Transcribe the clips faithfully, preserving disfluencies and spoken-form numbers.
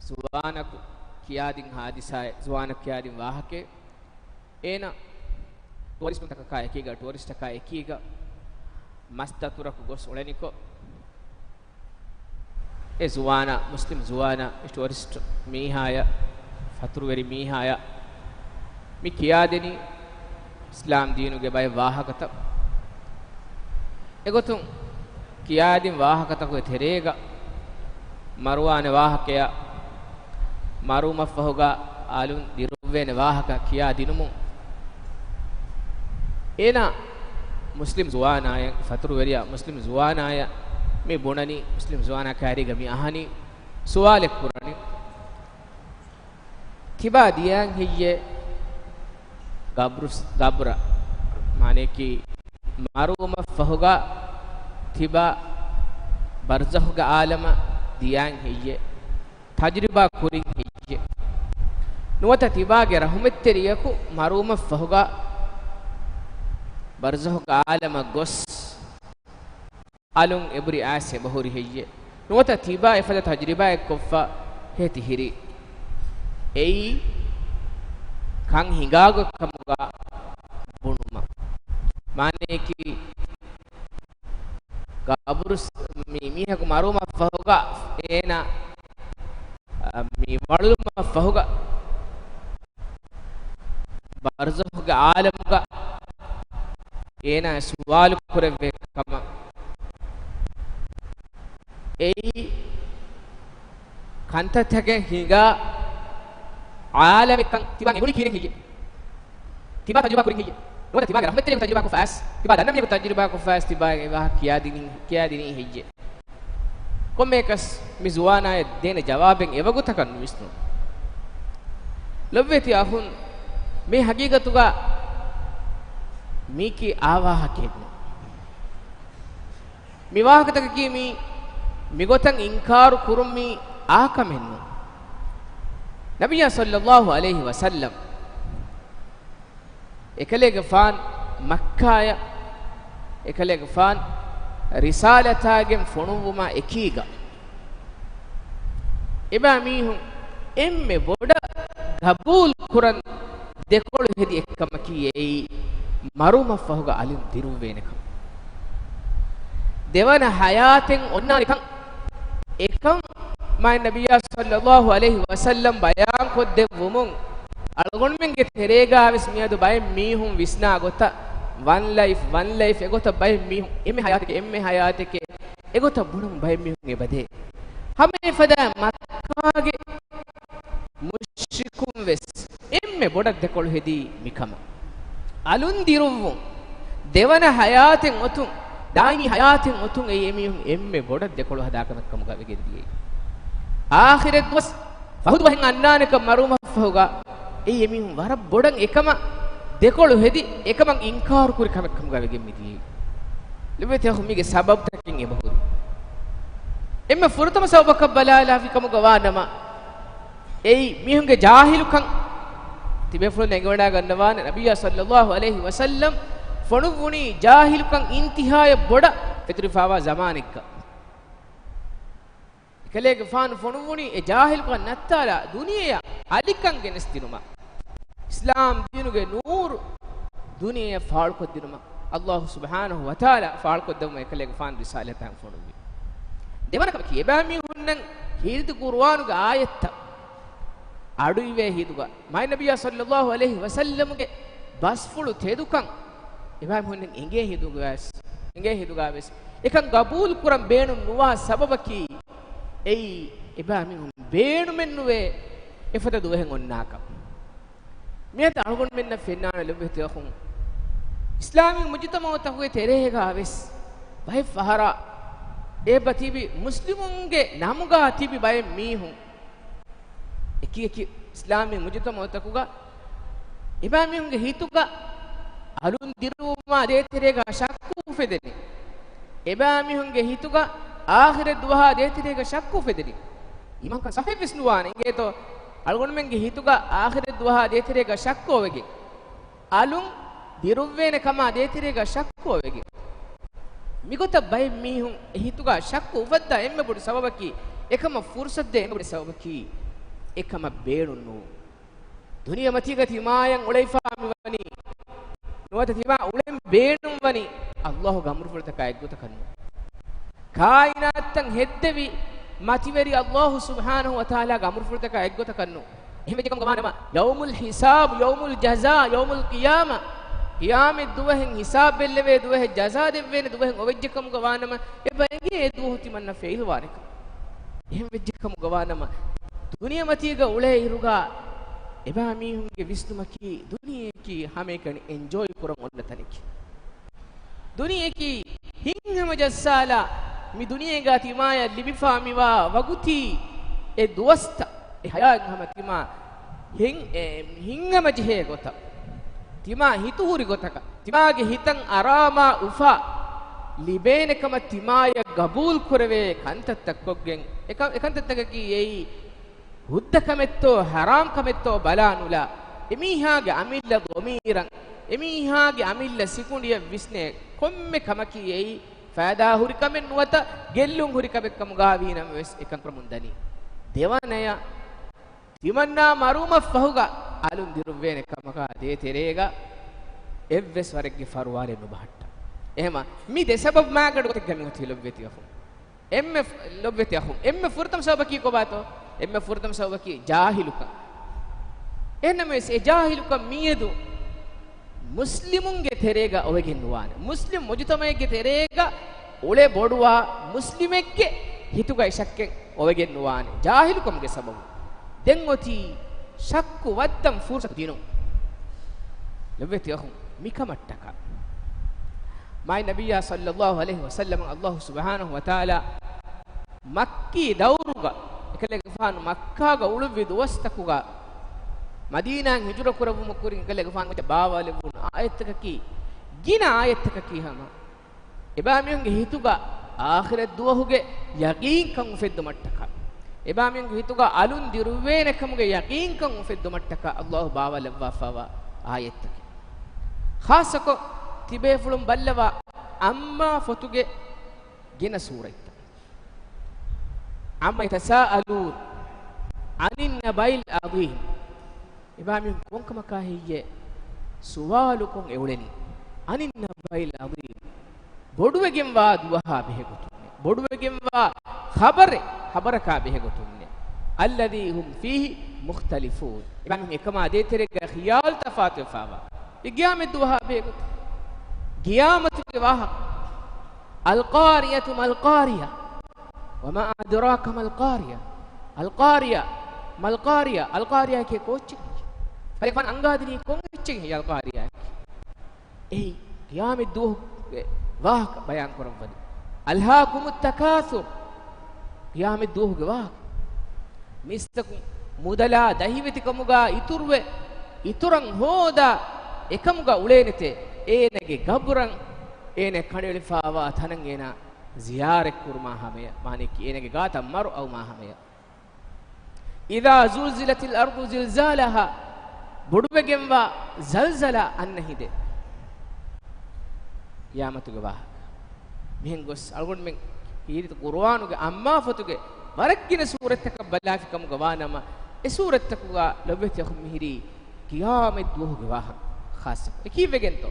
ޒުވާނަކު ކިޔާދިން ހާދިސާއެއް، ޒުވާނަކު ކިޔާދިން ވާހަކައެއް. އޭނަ ޓުއަރިސްޓުންތަކަކާ އެކީގަ، ޓުއަރިސްޓަކާ އެކީގަ މަސްދަތުރަކު ގޮސް އުޅެނިކޮށް، އެ ޒުވާނާ، މުސްލިމް ޒުވާނާ، އެ ޓުއަރިސްޓް މީހާޔަށް، ފަތުރުވެރި މީހާޔަށް މި ކިޔާދެނީ އިސްލާމް ދީނުގެ ބައެއް ވާހަކަތައް. އެގޮތުން ކިޔާދިން ވާހަކަތަކުގެ ތެރޭގަ މަރުވާނެ ވާހަކަޔާ، މަރުވުމަށްފަހުގަ އަލުން ދިރުއްވޭނެ ވާހަކަ ކިޔާދިނުމުން، އޭނާ މުސްލިމް ޒުވާނާޔަށް، ފަތުރުވެރިޔާ މުސްލިމް ޒުވާނާޔަށް މި ބުނަނީ، މުސްލިމް ޒުވާނާ ކައިރީގަ މި އަހަނީ، ސުވާލެއް ކުރަނީ. ތިބާ ދިޔައިން ހެއްޔޭ ގަބްރު، ގަބްރަށް؟ މާނަޔަކީ، މަރުވުމަށްފަހުގަ ތިބާ ބަރްޒަޚުގެ އާލަމަށް ދިޔައިން ހެއްޔޭ؟ ތަޖުރިބާ ކުރިން ހެއްޔޭ؟ ނުވަތަ ތިބާގެ ރަޙުމަތްތެރިޔަކު މަރުވުމަށްފަހުގަ ބަރްޒަޚުގެ އާލަމަށް ގޮސް، އަލުން އެބުރި އައިސް އެބަހުރި ހެއްޔެ؟ ނުވަތަ ތިބާ އެފަދަ ތަޖުރިބާއެއް ކޮށްފަ ހޭ ތިހިރީ؟ އެއީ ކަން ހިނގާ ގޮތްކަމުގަ ބުނުމަށް. މާނަޔަކީ، ގަބުރު ސް-، މި މީހަކު މަރުވުމަށްފަހުގަ އޭނާ، އަ، މި ވަޅުލުމަށްފަހުގަ ބަރްޒަޚުގެ އާލަމުގަ އޭނާ ސުވާލު ކުރެވޭ ކަމަށް. އެއީ ކަންތައްތަކެއް ހިނގާ އާލަމެއްކަން ތިބާ އެނގުނީ ކީއްވެ ހެއްޔެ؟ ތިބާ ތަޖުރިބާ ކުރިން ހެއްޔެ؟ ނުވަތަ ތިބާގެ ރަޙުމަތްތެރިޔަކު ތަޖުރިބާ ކޮށްފަ އައިސް، ތިބާ ދަންނަ މީހަކު ތަޖުރިބާ ކޮށްފަ އައިސް ތިބާ އެ ވާހަކަ ކިޔާދިނީ، ކިޔާދިނީ ހެއްޔެ؟ ކޮންމެއަކަސް މި ޒުވާނާޔަށް ދޭނެ ޖަވާބެއް އެވަގުތަކަށް ނުވިސްނުން. ލޮބުވެތި އަޚުން، މީ ހަގީގަތުގަ މީކީ އާ ވާހަކައެއް ނޫން. މި ވާހަކަތަކަކީ މީ މިގޮތަށް އިންކާރު ކުރުން މީ އާ ކަމެއް ނޫން. ނަބިއްޔާ ޞައްލައްލާހު ޢަލައިހި ވަސައްލަމް އެކަލޭގެފާން މައްކާޔަށް އެކަލޭގެފާން ރިސާލަތާގެން ފޮނުއްވުމާ އެކީގަ، އެބައިމީހުން އެންމެ ބޮޑަށް ގަބޫލު ކުރަން ދެކޮޅު ހެދި އެއްކަމަކީ އެއީ މަރުވުމަށްފަހުގަ އަލުން ދިރުއްވޭނެ ކަމަށް. ދެވަނަ ޙަޔާތެއް އޮންނާނެ ކަން. އެކަން މާތް ނަބިއްޔާ ޞައްލައްލާހު ޢަލައިހި ވަސައްލަމް ބަޔާން ކޮށްދެއްވުމުން، އަޅުގަނޑުމެންގެ ތެރޭގަ ވެސް މިއަދު ބައެއް މީހުން ވިސްނާ ގޮތަށް، ވަން ލައިފް، ވަން ލައިފް، އެގޮތަށް ބައެއް މީހުން އެންމެ ޙަޔާތެކޭ، އެންމެ ޙަޔާތެކޭ، އެގޮތަށް ބުނަމުން ބައެއް މީހުން އެބަދޭ. ހަމަ އެފަދަ މައްކާގެ މުޝްރިކުން ވެސް އެންމެ ބޮޑަށް ދެކޮޅު ހެދީ މިކަމަށް. އަލުން ދިރުއްވުން، ދެވަނަ ޙަޔާތެއް އޮތުން، ދާއިމީ ޙަޔާތެއް އޮތުން އެއީ އެމީހުން އެންމެ ބޮޑަށް ދެކޮޅު ހަދާ ކަމެއް ކަމުގަ ވެގެން ދިޔައީ. އާޚިރަތް ދުވަސް ފަހު ދުވަހެއް އަންނާނެކަން މަރުވުމަށްފަހުގަ އެއީ އެމީހުން ވަރަށް ބޮޑަށް އެކަމަށް ދެކޮޅު ހެދި، އެކަމަށް އިންކާރު ކުރި ކަމެއް ކަމުގަ ވެގެން މިދިޔައީ. ލޮބުވެތި އަޚުން، މީގެ ސަބަބުތަކެއް އެބަހުރި. އެންމެ ފުރަތަމަ ސަބަބަކަށް ބަލާލާފި ކަމުގަ ވާނަމަ، އެއީ މީހުންގެ ޖާހިލުކަން. ތިބޭފުޅުން އެނގިވަޑައިގަންނަވާނެ، ނަބިއްޔާ ޞައްލައްލާހު ޢަލައިހި ވަސައްލަމް ފޮނުއްވުނީ ޖާހިލުކަން އިންތިހާޔަށް ބޮޑަށް ފެތުރިފާވާ ޒަމާނެއްގަ. އެކަލޭގެފާނު ފޮނުއްވުނީ އެ ޖާހިލުކަން ނައްތާލާ، ދުނިޔެއަށް އަލިކަން ގެނެސްދިނުމަށް. އިސްލާމް ދީނުގެ ނޫރު ދުނިޔެއަށް ފާޅުކޮށްދިނުމަށް، ﷲ ސުބްޙާނަހޫ ވަތަޢާލާ ފާޅުކޮށްދެއްވުމަށް އެކަލޭގެފާނު ރިސާލަތާ ފޮނުއްވި. ދެވަނަ ކަމަކީ، އެބައިމީހުންނަށް ހީރިދި ޤުރުއާނުގެ އާޔަތްތައް އަޑުއިވޭ ހިނދުގަ، މާތް ނަބިއްޔާ ޞައްލައްލާހު ޢަލައިހި ވަސައްލަމުގެ ބަސްފުޅު ތެދުކަން އެބައިމީހުންނަށް އެނގޭ ހިނދުގަވެސް، އެނގޭ ހިނދުގަވެސް އެކަން ގަބޫލު ކުރަން ބޭނުން ނުވާ ސަބަބަކީ، އެއީ އެބައިމީހުން ބޭނުމެއްނުވޭ އެފަދަ ދުވަހެއް އޮންނާކަން. މިއަދު އަޅުގަނޑުމެންނަށް ފެންނާނެ ލޮބުވެތި އަޚުން، އިސްލާމީ މުޖުތަމަޢުތަކުގެ ތެރޭގަ ވެސް ބައެއް ފަހަރަށް އެބަ ތިބި މުސްލިމުންގެ ނަމުގަ ތިބި ބައެއް މީހުން، އެކި އެކި އިސްލާމީ މުޖުތަމަޢުތަކުގަ އެބައިމީހުންގެ ހިތުގަ އަލުން ދިރުވުމާ ދޭތެރޭގަ ޝައްކު އުފެދެނީ. އެބައިމީހުންގެ ހިތުގަ އާޚިރަތް ދުވަހާ ދޭތެރޭގަ ޝައްކު އުފެދެނީ. އީމާންކަން ޞަޙީޙް ވެސް ނުވާނެ. އިނގޭތޯ، އަޅުގަނޑުމެންގެ ހިތުގަ އާޚިރަތް ދުވަހާ ދޭތެރޭގަ ޝައްކު އޮވެގެން، އަލުން ދިރުއްވޭނެ ކަމާ ދޭތެރޭގަ ޝައްކު އޮވެގެން. މިގޮތަށް ބައެއް މީހުން އެ ހިތުގަ ޝައްކު އުފައްދާ އެންމެ ބޮޑު ސަބަބަކީ، އެކަމަށް ފުރުޞަތު ދޭ އެންމެ ބޮޑު ސަބަބަކީ، އެކަމަށް ބޭނުން ނޫން. ދުނިޔެމަތީގަ ތިމާޔަށް އުޅެފާ މިވަނީ، ނުވަތަ ތިމާ އުޅެން ބޭނުންވަނީ ﷲގެ އަމުރުފުޅުތަކާ އެއްގޮތަކަށް ނޫން. ކާއިނާތުތައް ހެއްދެވި މަތިވެރި ﷲ ސުބްޙާނަހޫ ވަތަޢާލާގެ އަމުރުފުޅުތަކާ އެއްގޮތަކަށް ނޫން. އެހެން ވެއްޖެކަމުގަ ވާނަމަ، ޔައުމުލް ޙިސާބު، ޔައުމުލް ޖަޒާ، ޔައުމުލް ޤިޔާމާ، ޤިޔާމަތް ދުވަހެއް ހިސާބް ބެއްލެވޭ ދުވަހެއް، ޖަޒާ ދެއްވޭނެ ދުވަހެއް އޮވެއްޖެކަމުގަ ވާނަމަ، އެބަ އެނގޭ އެ ދުވަހު ތިމަންނަ ފެއިލް ވާނެކަން. އެހެން ވެއްޖެކަމުގަ ވާނަމަ، ދުނިޔެމަތީގަ އުޅޭ އިރުގަ އެބައިމީހުންގެ ވިސްނުމަކީ، ދުނިޔެއަކީ ހަމައެކަނި އެންޖޯއި ކުރަން އޮންނަ ތަނެކޭ. ދުނިޔެއަކީ ހިތްހަމަ ޖައްސާލާ، މި ދުނިޔޭގަ ތިމާޔަށް ލިބިފާ މިވާ ވަގުތީ، އެ ދުވަސްތައް، އެ ހަޔާތް ހަމަ ތިމާ ހިތް-، އެ، ހިތްހަމަ ޖެހޭ ގޮތަށް، ތިމާ ހިތުހުރި ގޮތަކަށް، ތިމާގެ ހިތަށް އަރާމާ އުފާ ލިބޭނެ ކަމަށް ތިމާޔަށް ގަބޫލު ކުރެވޭ ކަންތައްތައް ކޮށްގެން، އެ ކަ-، އެ ކަންތައްތަކަކީ އެއީ، ހުއްދަ ކަމެއްތޯ ހަރާމް ކަމެއްތޯ ބަލާ ނުލާ، އެމީހާގެ އަމިއްލަ ޟަމީރަށް، އެމީހާގެ އަމިއްލަ ސިކުނޑިއަށް ވިސްނޭ ކޮންމެ ކަމަކީ އެއީ ފައިދާ ހުރި ކަމެއް ނުވަތަ ގެއްލުން ހުރި ކަމެއް ކަމުގަ ވީ ނަމަވެސް އެކަން ކުރަމުން ދަނީ. ދެވަނަޔަށް، ތިމަންނާ މަރުވުމަށްފަހުގަ އަލުން ދިރުއްވޭނެ ކަމަކާ ދޭތެރޭގަ އެއްވެސް ވަރެއްގެ ފަރުވާލެއް ނުބަހައްޓާ. އެހެމަ މި ދެ ސަބަބު މާގަނޑު ގޮތެއްގަ މި އޮތީ ލޮބުވެތި އަޚުން. އެންމެ ފު-، ލޮބުވެތި އަޚުން، އެންމެ ފުރަތަމަ ސަބަބަކީ ކޮބާތޯ؟ އެންމެ ފުރަތަމަ ސަބަބަކީ ޖާހިލުކަން. އެހެންނަމަވެސް އެ ޖާހިލުކަން މިއަދު މުސްލިމުންގެ ތެރޭގަ އޮވެގެން ނުވާނެ. މުސްލިމް މުޖުތަމަޢެއްގެ ތެރޭގަ އުޅެ ބޮޑުވާ މުސްލިމެއްގެ ހިތުގައި ޝައްކެއް އޮވެގެން ނުވާނެ. ޖާހިލުކަމުގެ ސަބަބު. ދެން އޮތީ ޝައްކު ވައްދަން ފުރުސަތު ދިނުން. ލޮބުވެތި އަޚުން، މިކަމަށްޓަކާ މާތް ނަބިއްޔާ ޞައްލައްލާހު ޢަލައިހި ވަސައްލަމަށް އައްލާހު ސުބްޙާނަހު ވަތަޢާލާ މައްކީ ދައުރުގަ އެކަލޭގެފާނު މައްކާގަ އުޅުއްވި ދުވަސްތަކުގަ މަދީނާއިން ހިޖުރަ ކުރެއްވުމަށް ކުރިން އެކަލޭގެފާނު ބާވާލެއްވުނު އާޔަތްތަކަކީ، ގިނަ އާޔަތްތަކަކީ ހަމަ އެބައިމީހުންގެ ހިތުގަ އާޚިރަތް ދުވަހުގެ ޔަގީންކަން އުފެއްދުމަށްޓަކާ، އެބައިމީހުންގެ ހިތުގަ އަލުން ދިރުއްވޭނެ ކަމުގެ ޔަގީންކަން އުފެއްދުމަށްޓަކާ އައްލާހު ބާވާލައްވާފައިވާ އާޔަތްތަކެއް. ޚާއްޞަކޮށް ތިބޭފުޅުން ބައްލަވާ ޢައްމާ ފޮތުގެ ގިނަ ސޫރަތްތައް. عَمَّ يَتَسَاءَلُونَ عَنِ النَّبَإِ الْعَظِيمِ. އެބައިމީހުން ކޮންކަމަކާ ހެއްޔޭ ސުވާލުކޮށް އެއުޅެނީ؟ عَنِ النَّبَإِ الْعَظِيمِ. ބޮޑުވެގެންވާ ދުވަހާ ބެހޭގޮތުންނޭ. ބޮޑުވެގެންވާ ޚަބަރެއް، ޚަބަރަކާ ބެހޭގޮތުންނޭ. الَّذِي هُمْ فِيهِ مُخْتَلِفُونَ. އެބައިމީހުން އެކަމާ ދޭތެރޭގަ ޚިޔާލު ތަފާތުވެފައިވާ އެ ޤިޔާމަތް ދުވަހާ ބެހޭގޮތުން. ޤިޔާމަތުގެ ވާހަކަ. الْقَارِعَةُ مَا الْقَارِعَةُ. وَمَا أَدْرَاكَ مَا الْقَارِعَةُ. الْقَارِعَةُ مَا الْقَارِعَةُ. އަލްޤާރިޢާއަކީ ކޯއްޗެއް؟ ކަލޭގެފާނު އަންގާދިނީ ކޮން އެއްޗެއް ހެއްޔޭ އަލްޤާރިޢާއަކީ؟ އެއީ ޤިޔާމަތް ދުވަހުގެ ވާހަކަ ބަޔާން ކުރައްވަނީ. أَلْهَاكُمُ التَّكَاثُرُ. ޤިޔާމަތް ދުވަހުގެ ވާހަކަ. މީސްތަކުން މުދަލާ ދަހިވެތިކަމުގަ އިތުރުވެ، އިތުރަށް ހޯދާ އެކަމުގަ އުޅޭނެތެ، އޭނަގެ ގަބުރަށް، އޭނަ ކަނޑައެޅިފައިވާ ތަނަށް އޭނަ ޒިޔާރަތް ކުރުމާ ހަމަޔަށް، މާނައަކީ އޭނަގެ ގާތަށް މަރު އައުމާ ހަމަޔަށް. إِذَا زُلْزِلَتِ الْأَرْضُ زِلْزَالَهَا. ބޮޑުވެގެންވާ ޒަލްޒަލާ އަންނަ ހިނދެއް. ޤިޔާމަތުގެ ވާހަކަ. މިހެން ގޮސް އަޅުގަނޑުމެން ކީރިތި ޤުރުއާނުގެ ޢައްމާ ފޮތުގެ ވަރަށް ގިނަ ސޫރަތްތަކަށް ބަލާފި ކަމުގަ ވާނަމަ، އެ ސޫރަތްތަކުގަ ލޮބުވެތި އަޚުން މިހިރީ ޤިޔާމަތް ދުވަހުގެ ވާހަކަ ޚާއްޞަކޮށް. އެ ކީއްވެގެންތޯ؟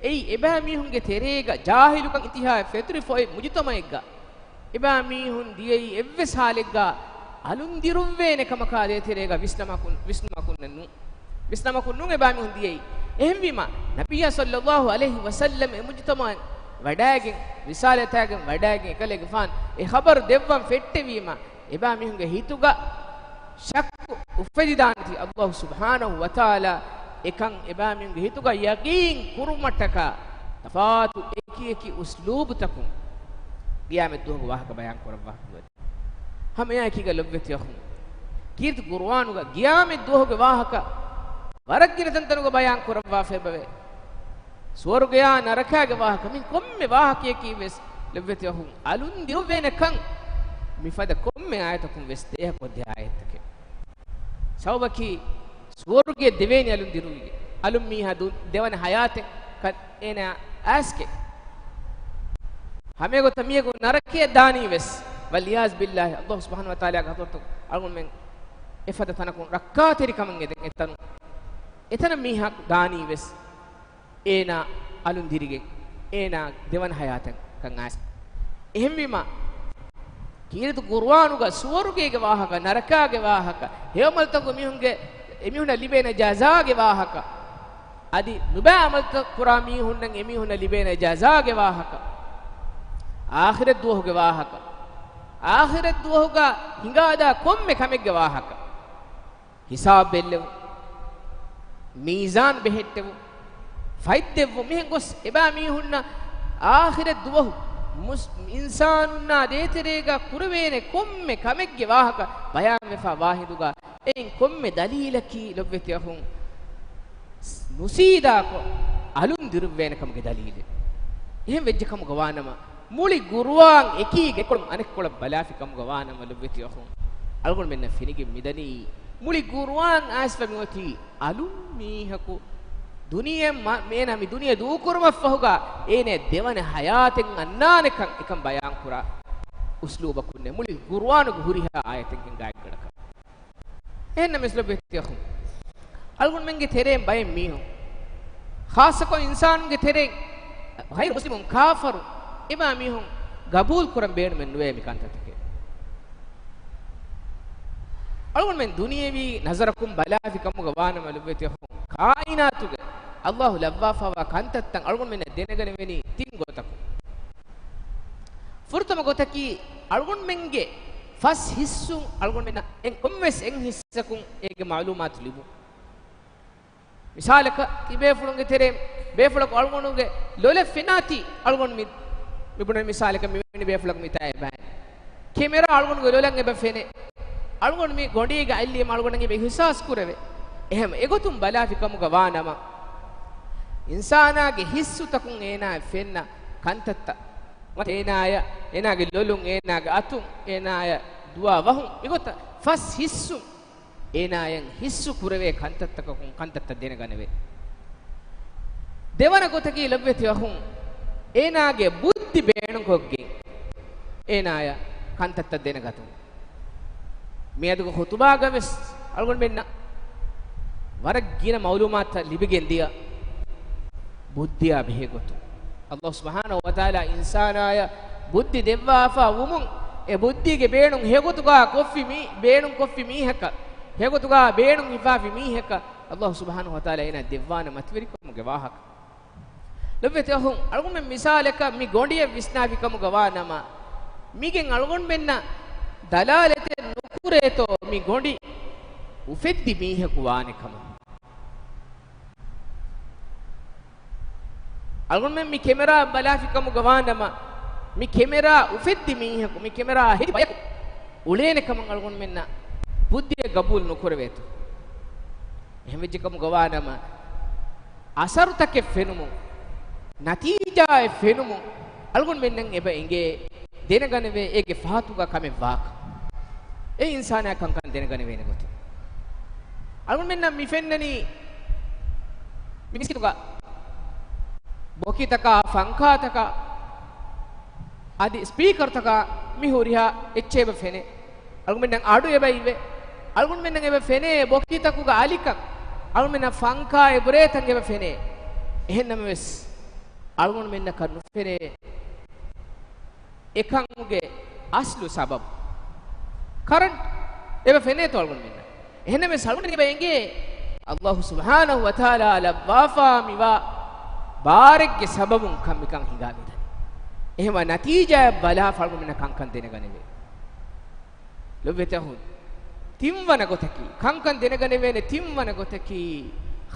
އެއީ އެބައިމީހުންގެ ތެރޭގަ ޖާހިލުކަން އިންތިހާއަށް ފެތުރިފައި މުޖުތަމަޢެއްގަ އެބައިމީހުން ދިޔައީ އެއްވެސް ޙާލެއްގަ އަލުން ދިރުއްވޭނެ ކަމަކާ ދޭތެރޭގަ ވިސްނަމަކުން، ވިސްނުމަކުން ނޫން. ވިސްނަމަކުން ނޫން އެބައިމީހުން ދިޔައީ. އެހެންވީމަ، ނަބިއްޔާ ޞައްލައްލާހު ޢަލައިހި ވަސައްލަމް އެ މުޖުތަމަޢަށް ވަޑައިގެން، ރިސާލަތާގެން ވަޑައިގެން އެކަލޭގެފާނު އެ ޚަބަރު ދެއްވަން ފެއްޓެވީމަ، އެބައިމީހުންގެ ހިތުގަ ޝައްކު އުފެދިދާނެތީ އައްލާހު ސުބްޙާނަހު ވަތަޢާލާ އެކަން އެބައިމީހުންގެ ހިތުގަ ޔަޤީން ކުރުމަށްޓަކާ ތަފާތު އެކި އެކި އުސްލޫބުތަކުން ޤިޔާމަތް ދުވަހުގެ ވާހަކަ ބަޔާން ކުރައްވާފަ އެބައިމީހުން ދިޔައީ. ހަމައެއާއެކީގަ ލޮބުވެތި އަޚުން، ކީރިތި ޤުރުއާނުގަ ޤިޔާމަތް ދުވަހުގެ ވާހަކަ ވަރަށް ގިނަ ތަންތަނުގަ ބަޔާން ކުރައްވާފައި އެބަވޭ. ސުވަރުގެޔާ ނަރަކާގެ ވާހަކަ މި ކޮންމެ ވާހަކަޔަކީ ވެސް ލޮބުވެތި އަޚުން އަލުން ދިރުއްވޭނެ ކަން މިފަދަ ކޮންމެ އާޔަތަކުން ވެސް ދޭހަކޮށް ދެ އާޔަތްތަކެއް. ސަބަބަކީ ސުވަރުގެ ދެވޭނީ އަލުން ދިރުއްވިގެން. އަލުން މީހާ ދު-، ދެވަނަ ޙަޔާތެއް ކަން އޭނާ އައިސްގެ. ހަމައެގޮތަށް މީހަކު ނަރަކަޔަށް ދާނީ ވެސް. ވަލްޢިޔާޛު ބިއްލާހި، އައްލާހު ސުބްޙާނަހު ވަތަޢާލާގެ ޙަޟްރަތު އަޅުގަނޑުމެން އެފަދަ ތަނަކުން ރައްކާތެރިކަމަށް އެދެން އެތަނުން. އެތަނަށް މީހާ ދާނީ ވެސް އޭނާ އަލުން ދިރިގެން، އޭނާ ދެވަނަ ހަޔާތަކަށް އައިސް. އެހެންވީމަ، ކީރިތި ޤުރުއާނުގަ ސުވަރުގޭގެ ވާހަކަ، ނަރަކާގެ ވާހަކަ، ހެޔޮ ޢަމަލުތަކުން މީހުންގެ، އެމީހުންނަށް ލިބޭނެ ޖަޒާގެ ވާހަކަ، އަދި ނުބައި ޢަމަލުތައް ކުރާ މީހުންނަށް އެމީހުންނަށް ލިބޭނެ ޖަޒާގެ ވާހަކަ، އާޚިރަތް ދުވަހުގެ ވާހަކަ، އާޚިރަތް ދުވަހުގަ ހިނގާދާ ކޮންމެ ކަމެއްގެ ވާހަކަ. ހިސާބު ބެއްލެވުން، މީޒާން ބެހެއްޓެވުން، ފަތްދެއްވުން، މިހެން ގޮސް އެބައިމީހުންނަށް އާޚިރަތް ދުވަހު މުސް-، އިންސާނުންނާ ދޭތެރޭގަ ކުރެވޭނެ ކޮންމެ ކަމެއްގެ ވާހަކަ ބަޔާންވެފަ ވާހިނދުގަ، އެއިން ކޮންމެ ދަލީލަކީ ލޮބުވެތި އަޚުން ނުސީދާކޮށް އަލުން ދިރުއްވޭނެ ކަމުގެ ދަލީލެއް. އެހެން ވެއްޖެ ކަމުގަ ވާނަމަ، މުޅި ޤުރުއާން އެކީގަ އެއްކޮޅުން އަނެއްކޮޅަށް ބަލާފި ކަމުގަ ވާނަމަ ލޮބުވެތި އަޚުން، އަޅުގަނޑުމެންނަށް ފެނިގެން މިދަނީ، މުޅި ޤުރުއާން އައިސްފަ މިއޮތީ އަލުން މީހަކު ދުނިޔެ މަ-، އޭނާ މި ދުނިޔެ ދޫކުރުމަށްފަހުގަ އޭނާ ދެވަނަ ހަޔާތެއް އަންނާނެކަން އެކަން ބަޔާންކުރާ އުސްލޫބަކުންނޭ މުޅި ޤުރުއާނުގެ ހުރިހާ އާޔަތެއްގެ ގާތްގަނޑަކަށް. އެހެންނަމަވެސް ލޮބުވެތި އަޚުން، އަޅުގަނޑުމެންގެ ތެރޭން ބައެއް މީހުން، ޚާއްޞަކޮށް އިންސާނުންގެ ތެރެއިން، ޣައިރު މުސްލިމުން، ކާފަރު، އެބައިމީހުން ގަބޫލު ކުރަން ބޭނުމެއް ނުވޭ މި ކަންތައްތަކެއް. އަޅުގަނޑުމެން ދުނިޔެވީ ނަޒަރަކުން ބަލާފި ކަމުގަ ވާނަމަ ލޮބުވެތި އަޚުން، ކާއިނާތުގެ ﷲ ލައްވާފައިވާ ކަންތައްތައް އަޅުގަނޑުމެންނަށް ދެނެގަނެވެނީ ތިން ގޮތަކުން. ފުރަތަމަ ގޮތަކީ، އަޅުގަނޑުމެންގެ ފަސް ހިއްސުން އަޅުގަނޑުމެންނަށް އެން ކޮންމެސް އެއް ހިއްސަކުން އޭގެ މަޢުލޫމާތު ލިބުން. މިސާލަކަށް، ތިބޭފުޅުންގެ ތެރޭ ބޭފުޅަކު އަޅުގަނޑުގެ ލޮލަށް ފެނާތީ، އަޅުގަނޑު މި، މި ބުނެ މިސާލަކަށް މިވެނި ބޭފުޅަކު މިތާ އެބައިން. ކެމެރާ އަޅުގަނޑުގެ ލޮލަށް އެބަ ފެނޭ. އަޅުގަނޑު މި ގޮނޑީގަ އައިލީމަ އަޅުގަނޑަށް އެބަ އިޙްސާސް ކުރެވޭ. އެހެން އެގޮތުން ބަލާފި ކަމުގަ ވާނަމަ، އިންސާނާގެ ހިއްސުތަކުން އޭނާއަށް ފެންނަ ކަންތައްތައް، ނުވަތަ އޭނާޔަށް، އޭނާގެ ލޮލުން، އޭނާގެ އަތުން، އޭނާޔަށް ދުވާ ވަހުން، މިގޮތަށް ފަސް ހިއްސުން އޭނާޔަށް ހިއްސު ކުރެވޭ ކަންތައްތަކަކުން ކަންތައްތައް ދެނެގަނެވޭ. ދެވަނަ ގޮތަކީ ލޮބުވެތި އަޚުން، އޭނާގެ ބުއްދި ބޭނުންކޮށްގެން އޭނާޔަށް ކަންތައްތައް ދެނެގަތުން. މިއަދުގެ ޚުޠުބާގަ ވެސް އަޅުގަނޑުމެންނަށް ވަރަށް ގިނަ މަޢުލޫމާތުތައް ލިބިގެން ދިޔަ، ބުއްދިއާ ބެހޭ ގޮތުން. ﷲ ސުބްޙާނަހޫ ވަތަޢާލާ އިންސާނާޔަށް ބުއްދި ދެއްވާފަ ވުމުން، އެ ބުއްދީގެ ބޭނުން ހެޔޮގޮތުގަ ކޮށްފި މީ-، ބޭނުން ކޮށްފި މީހަކަށް، ހެޔޮގޮތުގަ ބޭނުން ހިފާފި މީހަކަށް، ﷲ ސުބްޙާނަހޫ ވަތަޢާލާ އޭނާ ދެއްވާނެ މަތިވެރިކަމުގެ ވާހަކަ. ލޮބުވެތި އަޚުން، އަޅުގަނޑުމެން މިސާލަކަށް މި ގޮނޑިއެއް ވިސްނާފި ކަމުގަ ވާ ނަމަ، މީގެން އަޅުގަނޑުމެންނަށް ދަލާލަތެއް ނުކުރޭތޯ މި ގޮނޑި އުފެއްދި މީހަކު ވާނެ ކަމަށް. އަޅުގަނޑުމެން މި ކެމެރާ ބަލާފި ކަމުގަ ވާ ނަމަ، މި ކެމެރާ އުފެއްދި މީހަކު، މި ކެމެރާ ހެދި ބަޔަކު އުޅޭނެ ކަމަށް އަޅުގަނޑުމެންނަށް ބުއްދިއެއް ގަބޫލު ނުކުރެވޭތޯ. އެހެން ވެއްޖެ ކަމުގަ ވާ ނަމަ، އަސަރުތަކެއް ފެނުމުން، ނަތީޖާއެއް ފެނުމުން، އަޅުގަނޑުމެންނަށް އެބަ އެނގޭ ދެނެގަނެވޭ އޭގެ ފަހަތުގަ ކަމެއް ވާކަން. އެ އިންސާނާ ކަންކަން ދެނެގަނެވޭނެ ގޮތެއް. އަޅުގަނޑުމެންނަށް މި ފެންނަނީ މި މިސްކިތުގަ ބޮކިތަކާ، ފަންކާތަކާ، އަދި ސްޕީކަރުތަކާ މި ހުރިހާ އެއްޗެއް އެބަ ފެނޭ. އަޅުގަނޑުމެންނަށް އަޑު އެބަ އިވޭ. އަޅުގަނޑުމެންނަށް އެބަ ފެނޭ ބޮކިތަކުގަ އަލިކަން. އަޅުގަނޑުމެންނަށް ފަންކާ އެބުރޭތަން އެބަ ފެނޭ. އެހެން ނަމަވެސް، އަޅުގަނޑުމެންނަކަށް ނުފެނޭ އެކަމުގެ އަސްލު ސަބަބު. ކަރަންޓް އެބަ ފެނޭތޯ އަޅުގަނޑުމެންނަށް؟ އެހެންނަމަވެސް އަޅުގަނޑުމެން އެބަ އެނގޭ، ﷲ ސުބްޙާނަހޫ ވަތަޢާލާ ލައްވާފާ މިވާ ބާރެއްގެ ސަބަބުން ކަން މިކަން ހިނގާ މިދަނީ. އެހެންވާ ނަތީޖާއަށް ބަލާފަ އަޅުގަނޑުމެންނަށް ކަންކަން ދެނެގަނެވޭ. ލޮބުވެތި އަޚުން، ތިންވަނަ ގޮތަކީ، ކަންކަން ދެނެގަނެވޭނެ ތިންވަނަ ގޮތަކީ،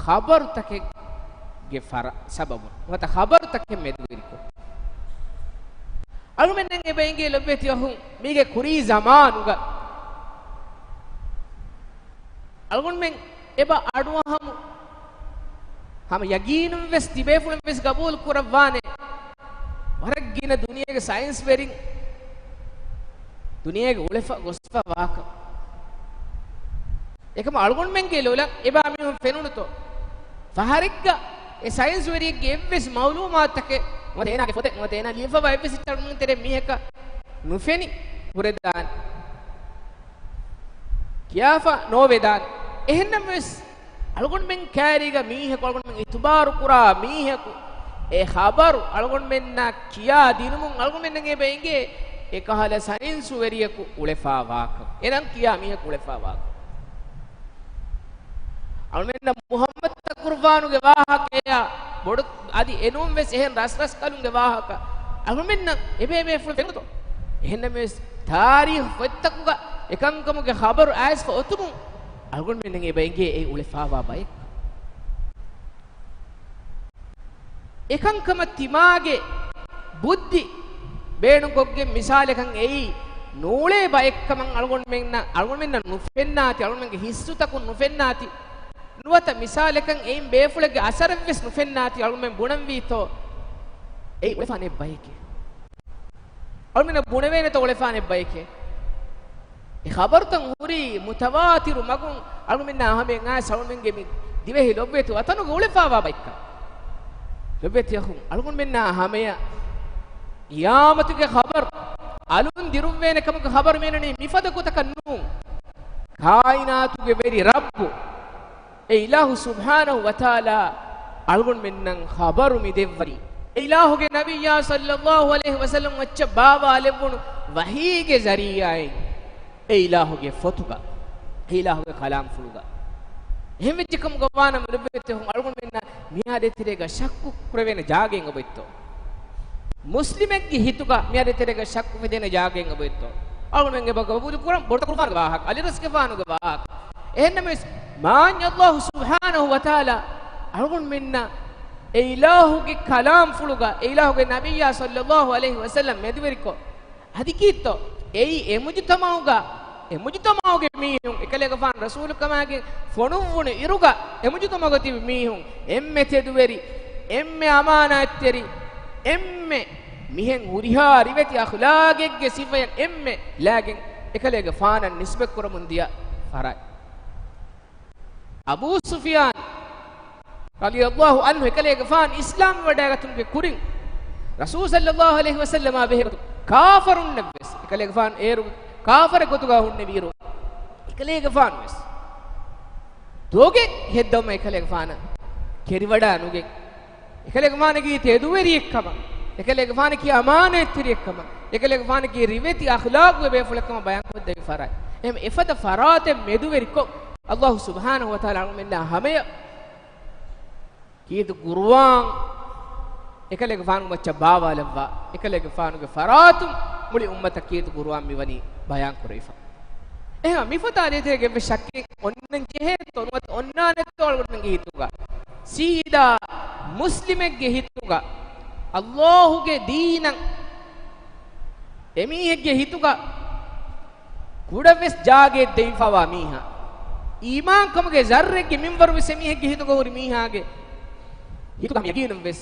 ޚަބަރުތަކެއްގެ ފަރަ-، ސަބަބުން ނުވަތަ ޚަބަރުތަކެއް މެދުވެރިކޮށް. އަޅުގަނޑުމެންނަށް އެބަ އެނގޭ ލޮބުވެތި އަޚުން، މީގެ ކުރީ ޒަމާނުގަ އަޅުގަނޑުމެން އެބަ އަޑުއަހަމު ހަމަ ޔަގީނުން ވެސް ތިބޭފުޅުން ވެސް ގަބޫލު ކުރައްވާނެ، ވަރަށް ގިނަ ދުނިޔޭގެ ސައިންސް ވެރިން ދުނިޔޭގެ އުޅެފަ ގޮސްފަ ވާކަން. އެކަމަ އަޅުގަނޑުމެންގެ ލޮލަށް އެބައިމީހުން ފެނުނުތޯ؟ ފަހަރެއްގަ އެ ސައިންސް ވެރިއެއްގެ އެއްވެސް މައުލޫމާތުތަކެއް، ނުވަތަ އޭނާގެ ފޮތެއް، ނުވަތަ އޭނާ ލިޔެފަވާ އެއްވެސް އެއްޗެއް އަޅުގަނޑުމެން ތެރޭ މީހަކަށް ނުފެނި ހުރެދާނެ. ކިޔާފަ ނޯވެދާނެ. އެހެންނަމަވެސް، އަޅުގަނޑުމެން ކައިރީގަ މީހަކު، އަޅުގަނޑުމެން އިތުބާރު ކުރާ މީހަކު، އެ ޚަބަރު އަޅުގަނޑުމެންނަށް ކިޔާ ދިނުމުން އަޅުގަނޑުމެންނަށް އެބަ އެނގޭ އެކަހަލަ ސައިންސުވެރިޔަކު އުޅެފާވާކަން. އެ ނަން ކިޔާ މީހަކު އުޅެފާވާކަން. އަޅުމެންނަށް މުޙައްމަދު ޤުރުއާނުގެ ވާހަކަޔާ ބޮޑު އަދި އެނޫން ވެސް އެހެން ރަސްރަސްކަލުންގެ ވާހަކަ އަޅުމެންނަށް އެބޭބޭފުޅުން ފެނުނުތޯ؟ އެހެންނަމަވެސް، ތާރީޚު ފޮތްތަކުގަ އެކަންކަމުގެ ޚަބަރު އައިސްފަ އޮތުމުން އަޅުގަނޑުމެންނަށް އެބަ އެނގޭ އެ އުޅެފާވާ ބައެއް. އެކަންކަމަށް ތިމާގެ ބުއްދި ބޭނުންކޮށްގެން މިސާލަކަށް އެއީ ނޫޅޭ ބައެއްކަމަށް އަޅުގަނޑުމެންނަށް، އަޅުގަނޑުމެންނަށް ނުފެންނާތި، އަޅުގަނޑުމެންގެ ހިއްސުތަކުން ނުފެންނާތި. ނުވަތަ މިސާލަކަށް އެއިން ބޭފުޅެއްގެ އަސަރެއްވެސް ނުފެންނާތި، އަޅުގަނޑުމެން ބުނަންވީތޯ އެއީ އުޅެފާނެ ބައެކޭ. އަޅުމެންނަށް ބުނެވޭނެތޯ އުޅެފާނެ ބައެކޭ. އެ ޚަބަރުތައް ހުރީ މުތަވާތިރު މަގުން އަޅުމެންނާ ހަމަޔަށް އައިސް އަޅުމެންގެ މި ދިވެހި ލޮބުވެތި ވަތަނުގަ އުޅެފާވާ ބައެއްކަން. ލޮބުވެތި އަޚުން، އަޅުގަނޑުމެންނާ ހަމަޔަށް ޤިޔާމަތުގެ ޚަބަރު، އަލުން ދިރުއްވޭނެ ކަމުގެ ޚަބަރު މިއަންނަނީ މިފަދަ ގޮތަކަށް ނޫން. ކާއިނާތުގެ ވެރި ރައްބު، އެ އިލާހު ސުބްޙާނަހު ވަތަޢާލާ އަޅުގަނޑުމެންނަށް ޚަބަރު މި ދެއްވަނީ، އެ އިލާހުގެ ނަބިއްޔާ ޞައްލައްލާހު ޢަލައިހި ވަސައްލަމް އަށްޗަށް ބާވާލެއްވުނު ވަޙީގެ ޒަރީޢާއިން، އެ އިލާހުގެ ފޮތުގަ، އެ އިލާހުގެ ކަލާމްފުޅުގަ. އެހެންވެއްޖެ ކަމުގަ ވާނަމަ ލޮބުވެތި އަޚުން، އަޅުގަނޑުމެންނަށް މިހާ ދޭތެރޭގަ ޝައްކު ކުރެވޭނެ ޖާގައެއް އޮބޮއްތޯ؟ މުސްލިމެއްގެ ހިތުގަ މިއާދެ ތެރޭގަ ޝައްކު ފެދޭނެ ޖާގައެއް އޮބޮއްތޯ؟ އަޅުގަނޑުމެން އެބަ ގަބޫލު ކުރަން ބޮޑު ޤުރުއާނުގެ ވާހަކަ، އަލިރަސްގެފާނުގެ ވާހަކަ. އެހެންނަމަވެސް، މާތް ﷲ ސުބްޙާނަހު ވަތަޢާލާ އަޅުގަނޑުމެންނަށް އެ އިލާހުގެ ކަލާމްފުޅުގަ، އެ އިލާހުގެ ނަބިއްޔާ ޞައްލައްލާހު ޢަލައިހި ވަސައްލަމް މެދުވެރިކޮށް، އަދި ކީއްތޯ؟ އެއީ އެ މުޖުތަމަޢުގަ، އެ މުޖުތަމަޢުގެ މީހުން، އެކަލޭގެފާނު ރަސޫލުކަމާގެން ފޮނުއްވުނު އިރުގަ، އެ މުޖުތަމަޢުގަ ތިބި މީހުން، އެންމެ ތެދުވެރި، އެންމެ އަމާނާތްތެރި، އެންމެ މިހެން ހުރިހާ ރިވެތި އަޚްލާގެއްގެ ސިފަޔަށް އެންމެ ލާގެން އެކަލޭގެފާނަށް ނިސްބަތްކުރަމުން ދިޔަ ފަރާތް. އަބޫ ސުފިޔާން ރަޟިޔަﷲ ޢަންހު އެކަލޭގެފާނު އިސްލާމްވެވަޑައިގަތުމުގެ ކުރިން، ރަސޫލު ޞައްލަﷲ ޢަލައިހި ވަސައްލަމާ ބެހޭ ގޮތުން ކާފަރުންނަށްވެސް، އެކަލޭގެފާނު އޭރު ކާފަރެއް ގޮތުގަ ހުންނެވިއިރު، އެކަލޭގެފާނުވެސް ދޮގެއް ހެއްދަވުމަށް އެކަލޭގެފާނަށް ކެރިވަޑައި ނުގެން، އެކަލޭގެފާނަކީ ތެދުވެރިއެއްކަމަށް، އެކަލޭގެފާނަކީ އަމާނާތްތެރިއެއްކަމަށް، އެކަލޭގެފާނަކީ ރިވެތި އަޚްލާޤުގެ ބޭފުޅެއްކަމަށް ބަޔާންކޮށްދެވި ފަރާތް. އެހެން އެފަދަ ފަރާތެއް މެދުވެރިކޮށް، ﷲ ސުބްޙާނަހު ވަތަޢާލާ އަޅުގަނޑުމެންނާ ހަމަޔަށް ކީރިތި ޤުރުއާން އެކަލޭގެފާނުގެ މައްޗަށް ބާވާލައްވާ، އެކަލޭގެފާނުގެ ފަރާތުން މުޅި އުއްމަތަށް ކީރިތި ޤުރުއާން މިވަނީ ބަޔާންކުރެވިފަ. އެހެން މިފޮތާ ދޭތެރޭގަ އެއްވެސް ޝައްކެއް އޮންނަން ޖެހޭތޯ ނުވަތަ އޮންނާނެތޯ އަޅުގަނޑުމެންގެ ހިތުގަ؟ ސީދާ މުސްލިމެއްގެ ހިތުގަ ﷲގެ ދީނަށް އެމީހެއްގެ ހިތުގަ ކުޑަވެސް ޖާގައެއް ދެވިފަވާ މީހާ، އީމާންކަމުގެ ޒައްރެއްގެ މިންވަރުވެސް އެމީހެއްގެ ހިތުގަ ހުރި މީހާގެ ހިތުގަ ހަމަ ޔަގީނުންވެސް،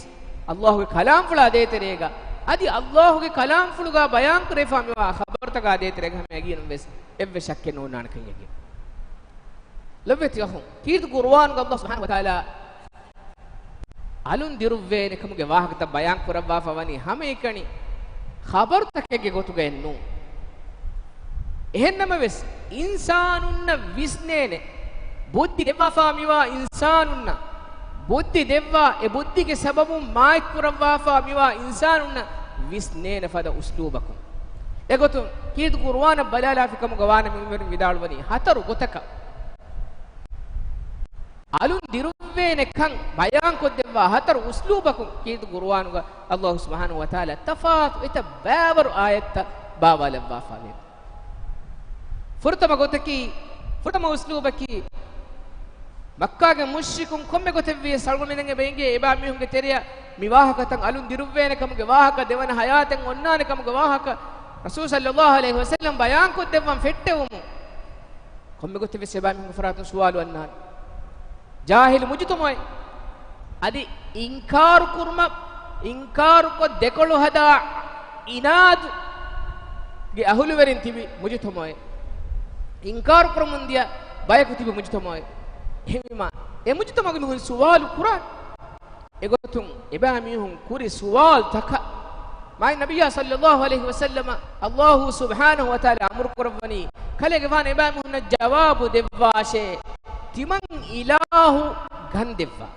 ﷲގެ ކަލާމްފުޅާ ދޭތެރޭގަ، އަދި ﷲގެ ކަލާމްފުޅުގަ ބަޔާންކުރެވިފާ މިވާ ޚަބަރުތަކާ ދޭތެރޭގަ ހަމަ ޔަގީނުންވެސް އެއްވެސް ޝައްކެއް ނޯންނާނެކަން ޔަގީން. ލޮބުވެތި އަޚުން، ކީރިތި ޤުރުއާނުގަ ﷲ ސުބްޙާނަހު ވަތަޢާލާ އަލުން ދިރުއްވޭނެ ކަމުގެ ވާހަކަތައް ބަޔާން ކުރައްވާފަ ވަނީ ހަމައެކަނި ޚަބަރުތަކެއްގެ ގޮތުގައެއް ނޫން. އެހެންނަމަވެސް، އިންސާނުންނަށް ވިސްނޭނެ، ބުއްދި ދެއްވާފާ މިވާ އިންސާނުންނަށް، ބުއްދި ދެއްވާ، އެ ބުއްދިގެ ސަބަބުން މާތްކުރައްވާފާ މިވާ އިންސާނުންނަށް ވިސްނޭނެ ފަދަ އުސްލޫބަކުން. އެގޮތުން، ކީރިތި ޤުރުއާނަށް ބަލާލާފި ކަމުގަ ވާނަމަ މިވެރިން ވިދާޅުވަނީ ހަތަރު ގޮތަކަށް. އަލުން ދިރުއްވޭނެ ކަން ބަޔާންކޮށްދެއްވާ ހަތަރު އުސްލޫބަކުން ކީރިތި ޤުރުއާނުގަ ﷲ ސުބްޙާނަހު ވަތަޢާލާ ތަފާތު އެތައް ބައިވަރު އާޔަތްތައް ބާވާލައްވާފާވޭ. ފުރަތަމަ ގޮތަކީ، ފުރަތަމަ އުސްލޫބަކީ، މައްކާގެ މުޝްރިކުން ކޮންމެ ގޮތެއްވިޔަސް އަޅުގަނޑުމެންނަށް އެބަ އެނގޭ އެބައިމީހުންގެ ތެރެއަށް މި ވާހަކަތައް އަލުން ދިރުއްވޭނެ ކަމުގެ ވާހަކަ، ދެވަނަ ޙަޔާތެއް އޮންނާނެ ކަމުގެ ވާހަކަ، ރަސޫލު ޞައްލަﷲ ޢަލައިހި ވަސައްލަމް ބަޔާންކޮށްދެއްވަން ފެއްޓެވުމުން ކޮންމެ ގޮތެއްވެސް އެބައިމީހުންގެ ފަރާތުން ސުވާލު އަންނާނެ. ޖާހިލު މުޖުތަމަޢެއް. އަދި އިންކާރު ކުރުމަށް، އިންކާރުކޮށް ދެކޮޅު ހަދާ އިނާދުގެ އަހުލުވެރިން ތިބި މުޖުތަމަޢެއް. އިންކާރު ކުރަމުން ދިޔަ ބަޔަކު ތިބި މުޖުތަމަޢެއް. އެހެންވީމާ، އެ މުޖުތަމަޢުގެ މީހުން ސުވާލު ކުރާނެ. އެގޮތުން އެބައިމީހުން ކުރި ސުވާލުތަކަށް އާއި ނަބިއްޔާ ޞައްލައްލާހު ޢަލައިހި ވަސައްލަމަ، އައްލާހު ސުބްޙާނަހު ވަތަޢާލާ އަމުރު ކުރައްވަނީ، ކަލޭގެފާނު އެބައިމީހުންނަށް ޖަވާބު ދެއްވާށޭ، ތިމަން އިލާހު ގަންދެއްވާ.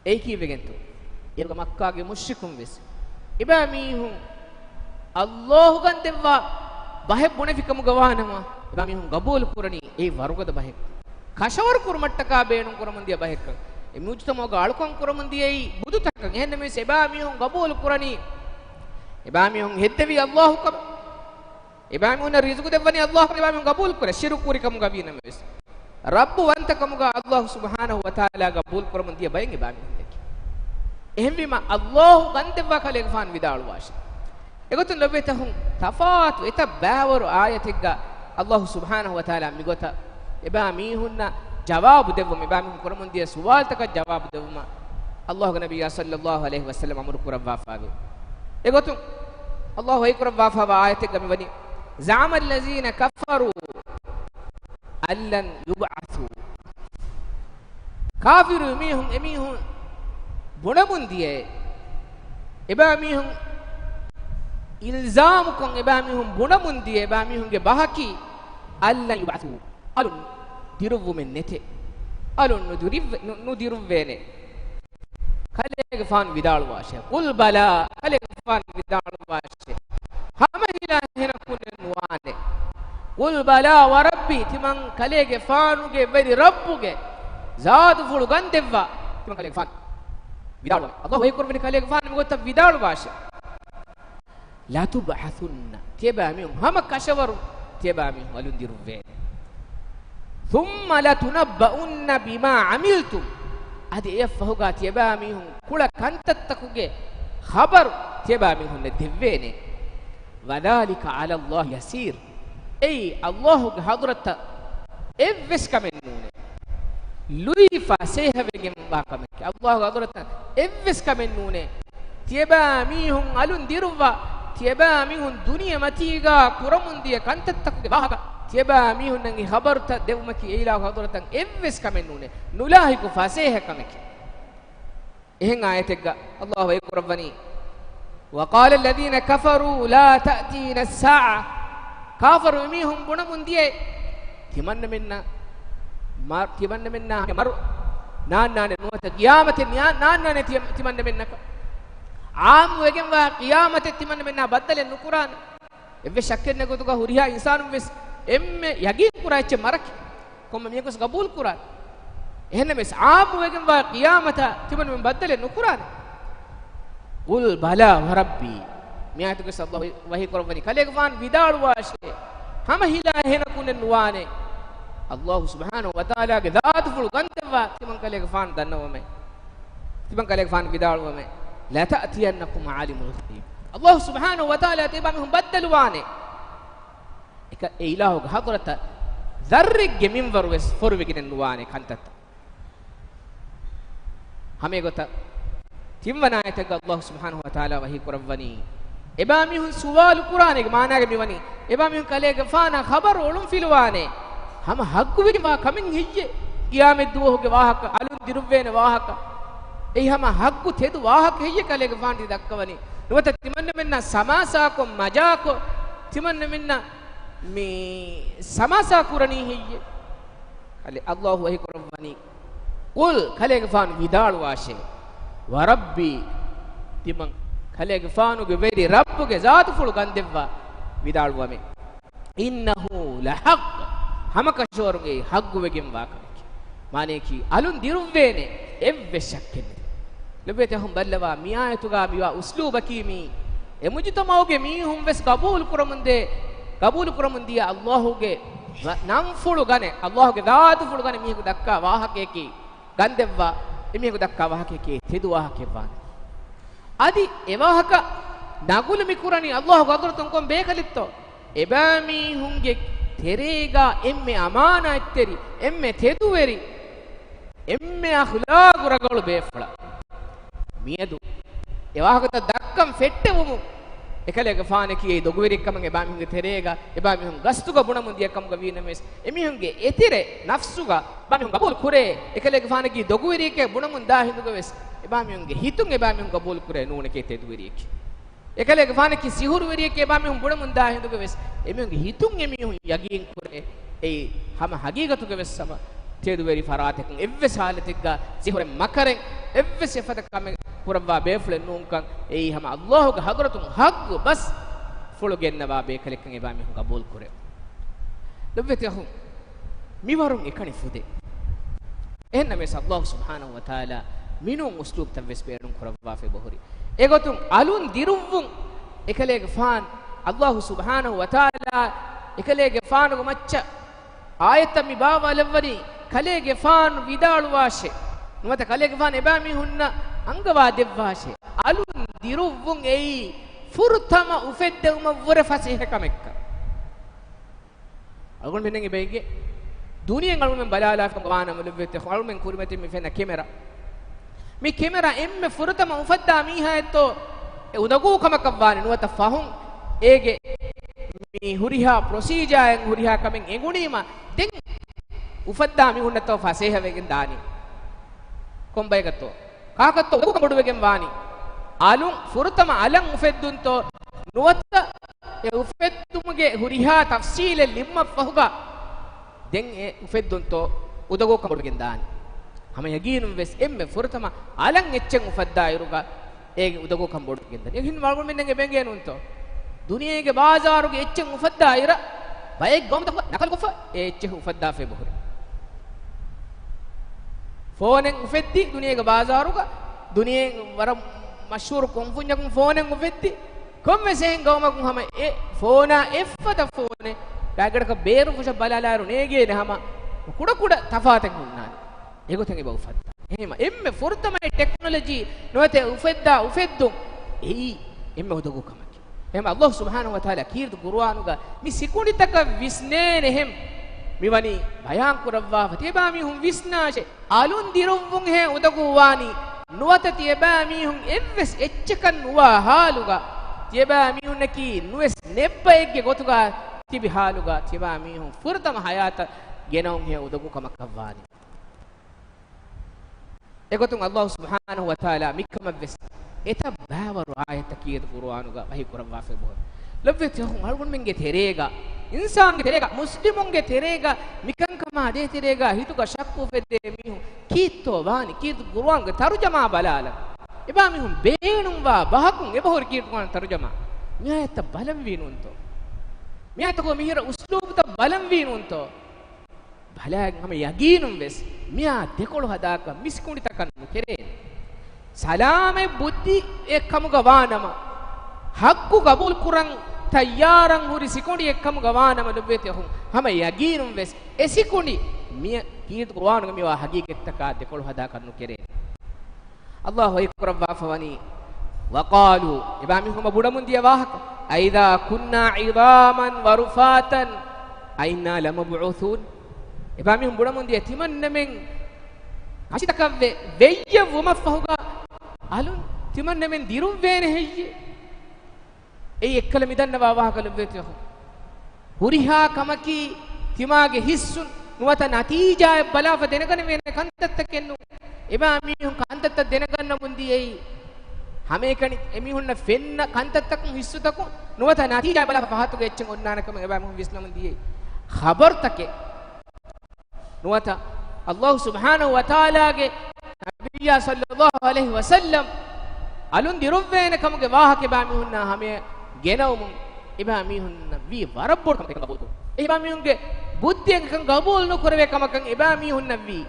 އެއީ ކީއްވެގެންތޯ؟ އޭރުގަ މައްކާގެ މުޝްރިކުން ވެސް އެބައިމީހުން އައްލާހު ގަންދެއްވާ ބަހެއް ބުނެފިކަމުގަ ވާނަމަ، އެބައިމީހުން ގަބޫލު ކުރަނީ އެއީ ވަރުގަދަ ބަހެއް. ކަށަވަރު ކުރުމަށްޓަކާ ބޭނުން ކުރަމުންދިޔަ ބަހެއްކަން. އެ މުޖުތަމަޢުގަ އަޅުކަން ކުރަމުންދިޔައީ ބުދުތަކަށް. އެހެންނަމަވެސް އެބައިމީހުން ގަބޫލު ކުރަނީ، އެބައިމީހުން ހެއްދެވީ އައްލާހު ކަމަށް. އެބައިމީހުންނަށް ރިޒުގު ދެއްވަނީ އައްލާހު ކަމަށް. އެބައިމީހުން ގަބޫލު ކުރޭ، ޝިރުކު ކުރި ކަމުގަ ވީނަމަވެސް. ރައްބުވަންތަ ކަމުގަ އައްލާހު ސުބްޙާނަހު ވަތަޢާލާ ގަބޫލު ކުރަމުން ދިޔަ ބައެއް އެބައިމީހުންނަކީ. އެހެންވީމަ، އައްލާހު ގަންދެއްވާ ކަލޭގެފާނު ވިދާޅުވާށޭ. އެގޮތުން ލޮބުވެތި އަޚުން، ތަފާތު އެތައް ބައިވަރު އާޔަތެއްގަ އައްލާހު ސުބްޙާނަހު ވަތަޢާލާ މިގޮތަށް އެބައިމީހުންނަށް ޖަވާބު ދެއްވުމަށް، އެބައިމީހުން ކުރަމުން ދިޔަ ސުވާލުތަކަށް ޖަވާބު ދެއްވުމަށް އައްލާހުގެ ނަބިއްޔާ ޞައްލައްލާހު ޢަލައިހި ވަސައްލަމަ އަމުރު ކުރައްވާފައިވޭ. އެގޮތުން އައްލާހު ވަޙީ ކުރައްވާފައިވާ އާޔަތެއްގަ މިވަނީ، زعم الذين كفروا أن لن يبعثوا. ކާފިރު މީހުން، އެމީހުން ބުނަމުން ދިޔައޭ. އެބައިމީހުން އިލްޒާމުކޮށް، އެބައިމީހުން ބުނަމުން ދިޔަ، އެބައިމީހުންގެ ބަހަކީ، أن لن يبعثوا، އަލުން ދިރުއްވުމެއް ނެތޭ. އަލުން ނުދިރިއްވެ-، ނު-، ނުދިރުއްވޭނެ. ކަލޭގެފާނު ވިދާޅުވާށޭ. قل بلى، ކަލޭގެފާނު ވިދާޅުވާށޭ. ހަމަ ހިލާ އެހެނަކުން ނުވާނެ. قل بلى وربي، ތިމަން ކަލޭގެފާނުގެ ވެރި ރައްބުގެ ޒާތުފުޅު ގަންދެއްވާ. ތިމަން ކަލޭގެފާނު ވިދާޅުވާ. އައްލާހު ވަޙީ ކުރައްވަނީ ކަލޭގެފާނު މިގޮތަށް ވިދާޅުވާށޭ. لتبعثن، ތިޔަބައިމީހުން ހަމަ ކަށަވަރު ތިޔަބައިމީހުން އަލުން ދިރުއްވޭނެ. ثم لتنبؤن بما عملتم، އަދި އެއަށްފަހުގަ ތިޔަބައިމީހުން ކުޅަ ކަންތައްތަކުގެ ޚަބަރު ތިޔަބައިމީހުންނަށް ދެއްވޭނެ. وذلك على الله يسير، އެއީ އައްލާހުގެ ޙަޟްރަތަށް އެއްވެސް ކަމެއް ނޫނޭ. ލުއި ފަސޭހަވެގެންވާ ކަމެކޭ. އައްލާހުގެ ޙަޟްރަތަށް އެއްވެސް ކަމެއް ނޫނޭ. ތިޔަބައިމީހުން އަލުން ދިރުއްވާ، ތިޔަބައިމީހުން ދުނިޔެމަތީގަ ކުރަމުންދިޔަ ކަންތައްތަކުގެ ވާހަކަ ތިޔަބައިމީހުންނަށް އެ ޚަބަރުތައް ދެއްވުމަކީ އެއިލާހުގެ ޙަޟްރަތަށް އެއްވެސް ކަމެއް ނޫނޭ. ނުލާހިކު ފަސޭހަ ކަމެކޭ. އެހެން އާޔަތެއްގަ އައްލާހު ވަޙީ ކުރައްވަނީ، وقال الذين كفروا لا تأتينا الساعة. ކާފަރު އެމީހުން ބުނަމުން ދިޔައޭ، ތިމަންނަމެންނަށް މަ-، ތިމަންނަމެންނާ މަރު ނާންނާނެ ނުވަތަ ޤިޔާމަތެއް ނިޔާ-، ނާންނާނެ ތި-، ތިމަންނަމެންނަކަށް. ޢާއްމުވެގެންވާ ޤިޔާމަތެއް ތިމަންނަމެންނާ ބައްދަލެއް ނުކުރާނެ. އެއްވެސް ޝައްކެއް ނެތް ގޮތުގަ ހުރިހާ އިންސާނުން ވެސް އެންމެ ޔަގީން ކުރާ އެއްޗެއް މަރަކީ. ކޮންމެ މީހަކުވެސް ގަބޫލު ކުރާނެ. އެހެންނަމަވެސް، ޢާއްމުވެގެންވާ ޤިޔާމަތަށް ތިމަންނަމެން ބައްދަލެއް ނުކުރާނެ. قل بلى وربي. މި އާޔަތުގައި އައްލާހު ވަޙީ ކުރައްވަނީ، ކަލޭގެފާނު ވިދާޅުވާށޭ. ހަމަ ހިލާ އެހެނަކުންނެއް ނުވާނެ. އައްލާހު ސުބްޙާނަހު ވަތަޢާލާގެ ޒާތުފުޅު ގަންދެއްވާ ތިމަން ކަލޭގެފާނު ދަންނަވަމޭ. ތިމަން ކަލޭގެފާނު ވިދާޅުވަމޭ. لتأتينكم عالم الغيب. އައްލާހު ސުބްޙާނަހު ވަތަޢާލާ ތިބާމީހުން ބައްދަލުވާނެ. އެކަ-، އެ އިލާހުގެ ޙަޟްރަތަށް ޛައްރެއްގެ މިންވަރު ވެސް ފޮރުވެގެނެއް ނުވާނެ ކަންތައްތައް. ހަމައެގޮތަށް ތިންވަނަ އާޔަތެއްގަ އައްލާހު ސުބްޙާނަހު ވަތަޢާލާ ވަޙީ ކުރައްވަނީ، އެބާމީހުން ސުވާލު ކުރާނެގެ މާނާގަ މިވަނީ، އެބާމީހުން ކަލޭގެފާނާ ޚަބަރު އޮޅުންފިލުވާނެ، ހަމަ ޙައްޤުވެގެންވާ ކަމެއް ހެއްޔޭ؟ ޤިޔާމަތްދުވަހުގެ ވާހަކަ، އަލުން ދިރުއްވޭނެ ވާހަކަ، އެއީ ހަމަ ޙައްޤު ތެދު ވާހަކަ ހެއްޔޭ ކަލޭގެފާނު ދައްކަވަނީ؟ ނުވަތަ ތިމަންނަމެންނާ ސަމާސާކޮށް، މަޖާކޮށް، ތިމަންނަމެންނަށް މި ސަމާސާ ކުރަނީ ހެއްޔޭ؟ އަލި އައްލާހު ވަޙީ ކުރައްވަނީ، قل، ކަލޭގެފާނު ވިދާޅުވާށޭ، وربي، ތިމަން ކަލޭގެފާނުގެ ވެރި ރައްބުގެ ޒާތުފުޅު ގަންދެއްވާ ވިދާޅުވަމޭ. إنه لحق، ހަމަކަށަވަރުން އެއީ ޙައްޤުވެގެންވާ ކަމެކޭ. މާނަޔަކީ، އަލުން ދިރުއްވޭނެ، އެއްވެސް ޝައްކެއް ނެތި. ލޮބުވެތި އަޚުން ބައްލަވާ، މި އާޔަތުގަ މިވާ އުސްލޫބަކީ މީ އެ މުޖުތަމަޢުގެ މީހުން ވެސް ގަބޫލު ކުރަމުންދޭ، ގަބޫލު ކުރަމުން ދިޔަ އައްލާހުގެ ނަންފުޅު ގަނެ، އައްލާހުގެ ޒާތުފުޅު ގަނެ މީހަކު ދައްކާ ވާހަކަޔަކީ، ގަންދެއްވާ އެމީހަކު ދައްކާ ވާހަކަޔަކީ ތެދު ވާހަކައެއް ވާނެ. އަދި އެ ވާހަކަ ނަގުލު މި ކުރަނީ އައްލާހުގެ ޙަޟްރަތުން ކޮން ބޭކަލެއްތޯ؟ އެބައިމީހުންގެ ތެރޭގަ އެންމެ އަމާނާތްތެރި، އެންމެ ތެދުވެރި، އެންމެ އަޚްލާގު ރަނގަޅު ބޭފުޅާ. މިއަދު އެ ވާހަކަތައް ދައްކަން ފެއްޓެވުމުން އެކަލޭގެފާނަކީ އެއީ ދޮގުވެރިއެއްކަމަށް އެބާމީހުންގެ ތެރޭގަ އެބާމީހުން ގަސްތުގަ ބުނަމުން ދިޔަ ކަމުގަ ވީނަމަވެސް، އެމީހުންގެ އެތެރެ ނަފްސުގަ އެބާމީހުން ގަބޫލު ކުރޭ، އެކަލޭގެފާނަކީ ދޮގުވެރިއެކޭ ބުނަމުން ދާ ހިނދުގަވެސް، އެބާމީހުންގެ ހިތުން އެބާމީހުން ގަބޫލު ކުރޭ ނޫނެކޭ ތެދުވެރިއެކޭ. އެކަލޭގެފާނަކީ ސިހުރުވެރިއެކޭ އެބާމީހުން ބުނަމުން ދާ ހިނދުގަވެސް، އެމީހުންގެ ހިތުން އެމީހުން ޔަގީން ކުރޭ، އެއީ ހަމަ ހަގީގަތުގަވެސް ހަމަ ތެދުވެރި ފަރާތަކުން އެއްވެސް ހާލަތެއްގަ ސިހުރެއް މަކަރެއް އެއްވެސް އެފަދަ ކަމެއް ކުރައްވާ ބޭފުޅެއް ނޫންކަން، އެއީ ހަމަ އައްލާހުގެ ޙަޟްރަތުން ޙައްޤު ބަސްފުޅު ގެންނަވާ ބޭކަލެއްކަން އެބާމީހުން ގަބޫލު ކުރޭ. ލޮބުވެތި އަޚުން، މިވަރުން އެކަނި ފުދޭ. އެހެންނަމަވެސް އައްލާހު ސުބްޙާނަހު ވަތަޢާލާ މިނޫން އުސްލޫބްތައްވެސް ބޭނުން ކުރައްވާފައި ބަހުރި. އެގޮތުން އަލުން ދިރުއްވުން އެކަލޭގެފާން، އައްލާހު ސުބްޙާނަހު ވަތަޢާލާ އެކަލޭގެފާނުގެ މައްޗަށް އާޔަތްތައް މި ބާވާލައްވަނީ، ކަލޭގެފާނު ވިދާޅުވާށޭ. ނުވަތަ ކަލޭގެފާނު އެބާމީހުންނަށް އަންގަވާ ދެއްވާށޭ. އަލުން ދިރުއްވުން އެއީ ފުރަތަމަ އުފެއްދެވުމަށްވުރެ ފަސޭހަ ކަމެއްކަން. އަޅުގަނޑުމެންނަށް އެބައިގެ ދުނިޔެއިން އަޅުމެން ބަލާލާފަ ވާނަމަ ލޮބުވެތި އަޅުމެން ކުރިމަތިން މި ފެންނަ ކެމެރާ. މި ކެމެރާ އެންމެ ފުރަތަމަ އުފައްދާ މީހާއެއްތޯ އެ އުނދަގޫ ކަމަކަށް ވާނެ ނުވަތަ ފަހުން އޭގެ މި ހުރިހާ ޕްރޮސީޖާއެއް ހުރިހާ ކަމެއް އެނގުނީމަ ދެން އުފައްދާ މީހުންނަށްތޯ ފަސޭހަވެގެން ދާނީ. ކޮންބަޔަކަށްތޯ؟ ކާކަށްތޯ އުނދަގޫކަން ބޮޑުވެގެން ވާނީ؟ އަލުން ފުރަތަމަ އަލަށް އުފެއްދުންތޯ ނުވަތަ އެ އުފެއްދުމުގެ ހުރިހާ ތަފްސީލެއް ލިބުމަށްފަހުގަ ދެން އެ އުފެއްދުންތޯ އުނދަގޫކަން ބޮޑުވެގެން ދާނީ. ހަމަ ޔަގީނުން ވެސް އެންމެ ފުރަތަމަ އަލަށް އެއްޗެއް އުފައްދާ އިރުގަ އޭގެ އުނދަގޫކަން ބޮޑުވެގެން ދާނީ. އެހެން އަޅުގަނޑުމެންނަށް އެބައެނގޭނޫންތޯ؟ ދުނިޔޭގެ ބާޒާރުގެ އެއްޗެއް އުފައްދާ އިރަށް ބައެއް ގައުމުތަކުގަ ނަކަލުކޮށްފަ އެ އެއްޗެއް އުފައްދާފައި ބަހުރި. ފޯނެއް އުފެއްދި ދުނިޔޭގެ ބާޒާރުގަ، ދުނިޔޭ ވަރަށް މަޝްހޫރު ކުންފުންޏަކުން ފޯނެއް އުފެއްދި، ކޮންމެސް އެހެން ގައުމަކުން ހަމަ އެ ފޯނާ އެއްފަދަ ފޯނެއް ގާތްގަނޑަކަށް ބޭރުފުށަށް ބަލާލާއިރު ނޭގޭނެ ހަމަ ކުޑަކުޑަ ތަފާތެއް ހުންނާނެ. އެގޮތަށް އެބަ އުފައްދާ. އެހެންވީމަ އެންމެ ފުރަތަމަ ޓެކްނޮލޮޖީ ނުވަތަ އުފެއްދާ އުފެއްދުން އެއީ އެންމެ އުނދަގޫ ކަމަކީ. އެހެންވީމަ އައްލާހު ސުބްޙާނަހު ވަތަޢާލާ ކީރިތި ޤުރުއާނުގަ މި ސިކުނޑިތަކަށް ވިސްނޭނެހެން މިވަނީ ބަޔާން ކުރައްވާފަ ތިޔަބާމީހުން ވިސްނާށޭ. އަލުން ދިރުއްވުންހޭ އުނދަގޫވާނީ ނުވަތަ ތިޔަބާމީހުން އެއްވެސް އެއްޗަކަށް ނުވާ ހާލުގަ، ތިޔަބާމީހުންނަކީ ނުވެސް ނެއްބައެއްގެ ގޮތުގަ ތިބި ހާލުގަ ތިޔަބާމީހުން ފުރަތަމަ ހަޔާތަށް ގެނައުންހޭ އުނދަގޫ ކަމަކަށްވާނީ. އެގޮތުން އައްލާހު ސުބްޙާނަހު ވަތަޢާލާ މިކަމަށްވެސް އެތައް ބައިވަރު އާޔަތަކީ ޤުރުއާނުގަ ވަޙީ ކުރައްވާފައި ބަހުރި. ލޮބުވެތި އަޚުން، އަޅުގަނޑުމެންގެ ތެރޭގަ، އިންސާނުންގެ ތެރޭގަ، މުސްލިމުންގެ ތެރޭގަ، މިކަންކަމާ ދޭތެރޭގަ ހިތުގަ ޝައްކު އުފެއްދޭ މީހުން ކީއްތޯ ވާނީ؟ ކީރިތި ޤުރުއާނުގެ ތަރުޖަމާ ބަލާލަން. އެބާމީހުން ބޭނުންވާ ބަހަކުން އެބަހުރި ކީރިތި ޤުރުއާނު ތަރުޖަމާ. މި އާޔަތްތައް ބަލަންވީ ނޫންތޯ؟ މި އާޔަތްތަކުގަ މިހިރަ އުސްލޫބުތައް ބަލަންވީ ނޫންތޯ؟ ބަލާގެން ހަމަ ޔަގީނުން ވެސް މިއާ ދެކޮޅު ހަދާކަށް މި ސިކުނޑިތަކަށް ނުކެރޭނެ. ސަލާމަތް ބުއްދިއެއް ކަމުގަ ވާނަމަ، ޙައްޤު ގަބޫލު ކުރަން ތައްޔާރަށް ހުރި ސިކުނޑިއެއް ކަމުގަ ވާނަމަ، ލޮބުވެތި އަޚުން، ހަމަ ޔަގީނުން ވެސް އެ ސިކުނޑި މި ކީރިތި ޤުރުއާނުގަ މިވާ ޙަޤީޤަތްތަކާ ދެކޮޅު ހަދާކަށް ނުކެރޭނެ. އައްލާހު ވަޙީ ކުރައްވާފަ ވަނީ، وَقَالُوا، އެބާމީހުން ބުނަމުން ދިޔަ ވާހަކަ، أَإِذَا كُنَّا عِظَامًا وَرُفَاتًا أَإِنَّا لَمَبْعُوثُونَ. އެބާމީހުން ބުނަމުން ދިޔަ ތިމަންނަމެން ކަށިތަކަށްވެ ވެއްޔެއް ވުމަށްފަހުގަ އަލުން ތިމަންނަމެން ދިރުއްވޭނެ ހެއްޔޭ؟ އެއީ އެއްކަލަ މިދަންނަވާ ވާހަކަ ލޮބުވެތި އަޚުން. ހުރިހާ ކަމަކީ ތިމާގެ ހިއްސުން ނުވަތަ ނަތީޖާއެއް ބަލާފަ ދެނެގަނެވޭނެ ކަންތައްތަކެއް ނޫން. އެބާމީހުން ކަންތައްތައް ދެނެގަންނަމުން ދިޔައީ ހަމައެކަނި އެމީހުންނަށް ފެންނަ ކަންތައްތަކުން ހިއްސުތަކުން ނުވަތަ ނަތީޖާއެއް ބަލާފަ ފަހަތުގެ އެއްޗެއް އޮންނާނެ ކަމަށް އެބާމީހުން ވިސްނަމުން ދިޔައީ ޚަބަރުތަކެއް. ނުވަތަ އައްލާހު ސުބްޙާނަހު ވަތަޢާލާގެ ނަބިއްޔާ ޞައްލައްލާހު ޢަލައިހި ވަސައްލަމް އަލުން ދިރުއްވޭނެ ކަމުގެ ވާހަކަ އެބާމީހުންނާ ހަމަޔަށް ގެނައުމުން އެބާމީހުންނަށް ވީ ވަރަށް ބޮޑު ކަމެއް ގަބޫލު. އެ އެބާމީހުންގެ ބުއްދިއަކަށް ގަބޫލު ނުކުރެވޭ ކަމަކަށް އެބާމީހުންނަށް ވީ.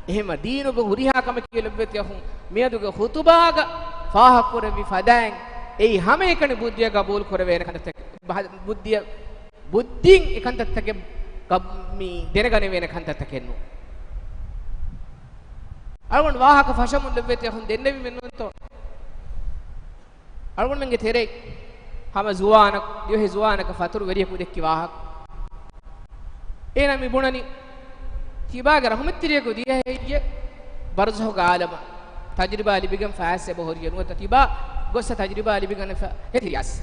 އެހެންމަ ދީނުގެ ހުރިހާ ކަމަކީ ލޮބުވެތި އަޚުން މިއަދުގެ ޚުތުބާގަ ފާހަގަކުރެއްވި ފަދައިން އެއީ ހަމައެކަނި ބުއްދިއަށް ގަބޫލު ކުރެވޭނެ ކަންތައްތަކެއް، ބުއްދިއަށް ބުއްދިން އެ ކަންތައްތަކެއް ގަބް-، މި ދެނެގަނެވޭނެ ކަންތައްތަކެއް ނޫން. އަޅުގަނޑު ވާހަކަ ފަށަމުން ލޮބުވެތި އަޚުން ދެންނެވީމެއް ނޫންތޯ؟ އަޅުގަނޑުމެންގެ ތެރެއިން ހަމަ ޒުވާނަކު، ދިވެހި ޒުވާނަކަށް ފަތުރު ވެރިޔަކު ދެއްކި ވާހަކަ. އޭނާ މި ބުނަނީ، ތިބާގެ ރަޙުމަތްތެރިޔަކު ދިޔަ ހެއްޔެ ބަރްޒަޚުގެ ޢާލަމަށް ތަޖްރިބާ ލިބިގެން ފައިސް އެބަހުރިޔަ ނުވަތަ ތިބާ ގޮއްސަ ތަޖްރިބާ ލިބިގަނެފަ ހެތިރިޔާސް.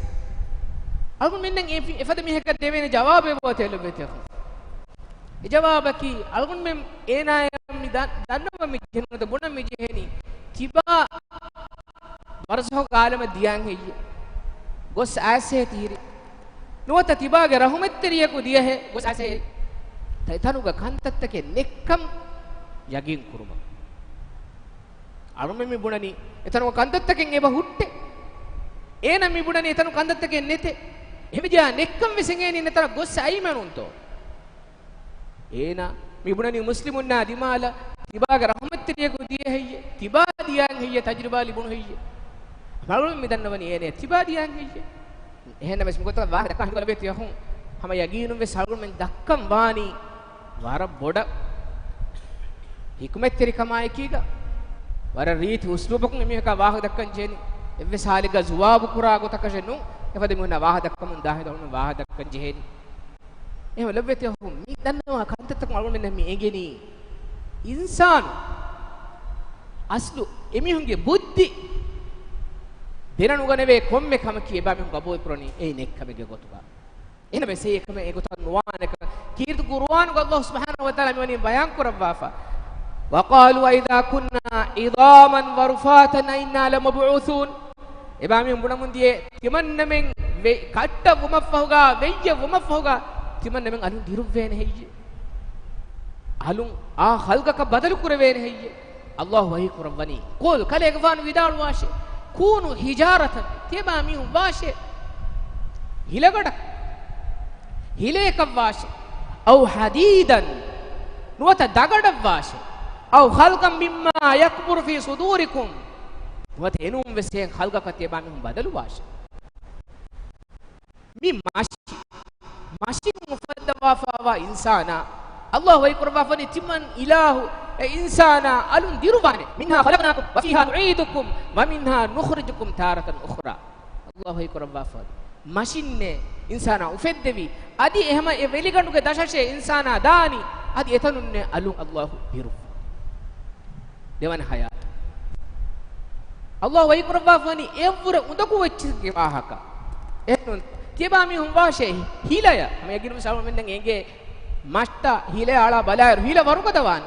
އަޅުގަނޑުމެންނަށް އެ ފި-، އެފަދަ މީހަކަށް ދެވޭނެ ޖަވާބެއް އޮތޭ ލޮބުވެތި އަޚުން. އެ ޖަވާބަކީ، އަޅުގަނޑުމެން އޭނާޔަށް މި ދަ-، ދަންނަވަން މި ޖެހެނީ، ނުވަތަ ބުނަން މި ޖެހެނީ، ތިބާ ބަރްޒަޚުގެ ޢާލަމަށް ދިޔާން ހެއްޔޭ؟ ގޮސް އައިސްހޭ ތިހިރީ. ނުވަތަ ތިބާގެ ރަޙުމަތްތެރިޔަކު ދިޔަހޭ ގޮސް އައިސްހޭ. ތަ-، އެތަނުގަ ކަންތައްތަކެއް ނެއްކަން ޔަގީން ކުރުމަށް. އަޅުމެން މި ބުނަނީ އެތަނުގަ ކަންތައްތަކެއް އެބަ ހުއްޓޭ. އޭނަ މި ބުނަނީ އެތަނު ކަންތައްތަކެއް ނެތޭ. އެހެންވެއްޖެއްޔާ ނެއްކަން ވެސް އެނގޭނީ އެތަނަށް ގޮސް އައީމަ ނޫންތޯ؟ އޭނަ މި ބުނަނީ މުސްލިމުންނާ ދިމާލަށް ތިބާގެ ރަޙުމަތްތެރިޔަކު ދިޔަ ހެއްޔޭ؟ ތިބާ ދިޔާން ހެއްޔޭ؟ ތަޖުރިބާ ލިބުނު ހެއްޔޭ؟ އަޅުމެން މި ދަންނަވަނީ އޭނަ ތިބާ ދިޔާން ހެއްޔޭ؟ އެހެންނަމަވެސް މިގޮތަށް ވާހަކަ ދައްކާ ހިނދު ލޮބުވެތި އަޚުން، ހަމަ ޔަގީނުން ވެސް އަޅުގަނޑުމެން ދައްކަން ވާނީ ވަރަށް ބޮޑަށް ޙިކުމަތްތެރިކަމާއެކީގަ، ވަރަށް ރީތި އުސްލޫބަކުން އެމީހަކާ ވާހަކަ ދައްކަން ޖެހެނީ. އެއްވެސް ހާލެއްގަ ޒުވާބު ކުރާ ގޮތަކަށެއް ނޫން، އެފަދަ މީހުންނާ ވާހަކަ ދައްކަމުން ދާހިތު އަޅުގަނޑު ވާހަކަ ދައްކަން ޖެހެނީ. އެހެން ލޮބުވެތި އަޚުން، މި ދަންނަވާ ކަންތައްތަކުން އަޅުގަނޑުމެންނަށް މި އެނގެނީ، އިންސާނު އަސްލު އެމީހުންގެ ބުއްދި ދެނެނުގަނެވޭ ކޮންމެ ކަމަކީ އެބާމީހުން ގަބޫލުކުރަނީ އެއީ ނެއްކަމެއްގެ ގޮތުގަ. އެހެންނަމަވެސް އެކަމެއް އެގޮތަށް ނުވާނެކަން ކީރިތި ޤުރުއާނުގަ ﷲ ސުބްޙާނަހޫ ވަތަޢާލާ މިވަނީ ބަޔާން ކުރައްވާފަ. وَقَالُوا أَإِذَا كُنَّا عِظَامًا وَرُفَاتًا أَإِنَّا لَمَبْعُوثُونَ. އެބާމީހުން ބުނަމުން ދިޔަ ތިމަންނަމެން ވެ-، ކައްޓަށް ވުމަށްފަހުގަ، ވެއްޔަށް ވުމަށްފަހުގަ ތިމަންނަމެން އަލުން ދިރުއްވޭނެ ހެއްޔޭ؟ އަލުން އާ ޚަލްޤަކަށް ބަދަލު ކުރެވޭނެ ހެއްޔޭ؟ ﷲ ވަޙީ ކުރައްވަނީ، قُلْ، ކަލޭގެފާނު ވިދާޅުވާށޭ، كُونُوا حِجَارَةً، ތިޔަބާމީހުން ވާށޭ ހިލަގަޑަކަށް، ހިލަޔަކަށް ވާށޭ، أَوْ حَدِيدًا، ނުވަތަ ދަގަޑަށް ވާށޭ، أَوْ خَلْقًا مِمَّا يَكْبُرُ فِي صُدُورِكُمْ، ނުވަތަ އެނޫން ވެސް އެހެން ޚަލްޤަކަށް ތިޔަބާމީހުން ބަދަލު ވާށޭ. މި މަށި، މަށިން އުފައްދަވާފައިވާ އިންސާނާ، ﷲ ވަޙީ ކުރައްވާފައިވަނީ ތިމަން އިލާހު އެ އިންސާނާ އަލުން ދިރުވާނެ. مِنْهَا خَلَقْنَاكُمْ وَفِيهَا نُعِيدُكُمْ وَمِنْهَا نُخْرِجُكُمْ تَارَةً أُخْرَىٰ. ﷲ ވަޙީ ކުރައްވާފައިވަނީ މަށިންނޭ އިންސާނާ އުފެއްދެވި، އަދި އެ ހަމަ އެ ވެލިގަނޑުގެ ދަށަށޭ އިންސާނާ ދާނީ، އަދި އެތަނުންނޭ އަލުން ﷲ ދިރުއްވާ. ދެވަނަ ޙަޔާތު. ﷲ ވަޙީ ކުރައްވާފައިވަނީ އެއަށްވުރެ އުނދަގޫ އެއްޗެއްގެ ވާހަކަ. އެހެން ތިޔަބާމީހުން ވާށޭ ހިލަޔަށް. ހަމަ ޔަގީނުން ވެސް އަޅުގަނޑުމެންނަށް އެނގޭ މަށަށް ހިލަޔަށް އަޅާ ބަލާއިރު ހިލަ ވަރުގަދަ ވާނެ.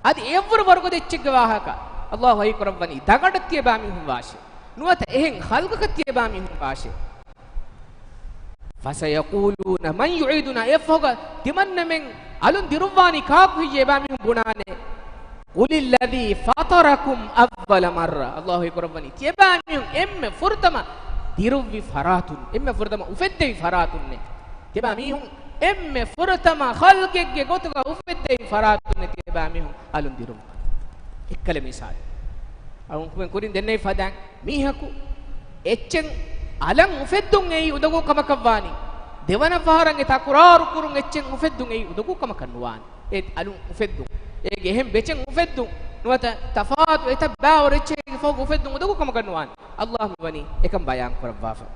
އަދި އެއަށްވުރެ ވަރުގަދަ އެއްޗެއްގެ ވާހަކަ. ﷲ ވަޙީ ކުރައްވަނީ ދަގަޑަށް ތިޔަބާމީހުން ވާށޭ. ނުވަތަ އެހެން ޚަލްޤަކަށް ތިޔަބާމީހުން ވާށޭ. فَسَيَقُولُونَ مَنْ يُعِيدُنَا. އެއަށްފަހުގަ ތިމަންނަމެން އަލުން ދިރުއްވާނީ ކާކު ހެއްޔޭ؟ އެބާމީހުން ބުނާނެ، قُلِ الَّذِي فَطَرَكُمْ أَوَّلَ مَرَّةٍ. ﷲ ވަޙީ ކުރައްވަނީ، ތިޔަބާމީހުން އެންމެ ފުރަތަމަ ދިރުއްވި ފަރާތުން، އެންމެ ފުރަތަމަ އުފެއްދެވި ފަރާތުންނޭ. ތިޔަބާމީހުން އެންމެ ފުރަތަމަ ޚަލްޤެއްގެ ގޮތުގަ އުފެއްދެވި ފަރާތުންނޭ ތިޔަބާމީހުން އަލުން ދިރުއްވާ. އެއްކަލަ މިސާލެއް. އަޅުން ކުރިން ދެންނެވި ފަދައިން މީހަކު އެއްޗެއް އަލަށް އުފެއްދުން އެއީ އުނދަގޫ ކަމަކަށް ވާނީ. ދެވަނަ ފަހަރަށް އެ ތަކުރާރު ކުރުން އެއްޗެއް އުފެއްދުން އެއީ އުނދަގޫ ކަމަކަށް ނުވާނެ. އެ އަލުން އުފެއްދުން، އޭގެ އެހެން ބެޗެއް އުފެއްދުން، ނުވަތަ ތަފާތު އެތައް ބައިވަރު އެއްޗެއްގެ ފަހުގަ އުފެއްދުން އުނދަގޫ ކަމަކަށް ނުވާނެ. ﷲ މިވަނީ އެކަން ބަޔާން ކުރައްވާފަ.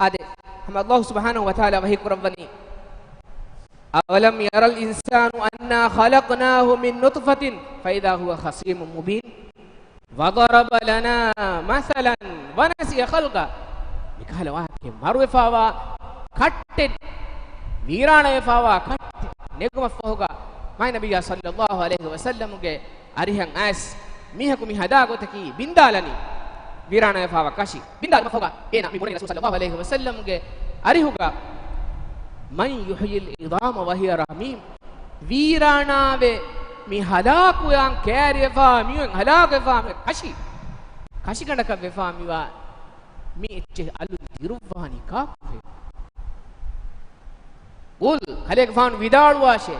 އާދެ، ހަމަ ﷲ ސުބްޙާނަހޫ ވަތަޢާލާ ވަޙީ ކުރައްވަނީ، أَوَلَمْ يَرَ الْإِنْسَانُ أَنَّا خَلَقْنَاهُ مِنْ نُطْفَةٍ فَإِذَا هُوَ خَصِيمٌ مُبِينٌ. وَضَرَبَ لَنَا مَثَلًا وَنَسِيَ خَلْقَهُ. މިކަހަލަ ވާހަކައެއް، މަރުވެފާވާ ކައްޓެއް، ވީރާނަވެފާވާ ކައްޓެއް ނެގުމަށްފަހުގަ، މާތް ނަބިއްޔާ ޞައްލައްލާހު ޢަލައިހި ވަސައްލަމުގެ އަރިހަށް އައިސް، މީހަކު މި ހަދާ ގޮތަކީ ބިންދާލަނީ، ވީރާނަވެފާވާ ކަށި ބިންދާލުމަށްފަހުގަ، އޭނާ މި ބުނަނީ ރަސޫލު ޞައްލައްލާހު ޢަލައިހި ވަސައްލަމުގެ އަރިހުގަ، مَنْ يُحْيِي الْعِظَامَ وَهِيَ رَمِيمٌ. ވީރާނާވެ، މި ހަލާކުވާން ކައިރިވެފާ، މިއޮތް ހަލާކުވެފާ މި ކަށި، ކަށިގަނޑަކަށް ވެފާ މިވާ މި އެއްޗެއް އަލުން ދިރުއްވާނީ ކާކުހޭ؟ قُلْ، ކަލޭގެފާނު ވިދާޅުވާށޭ،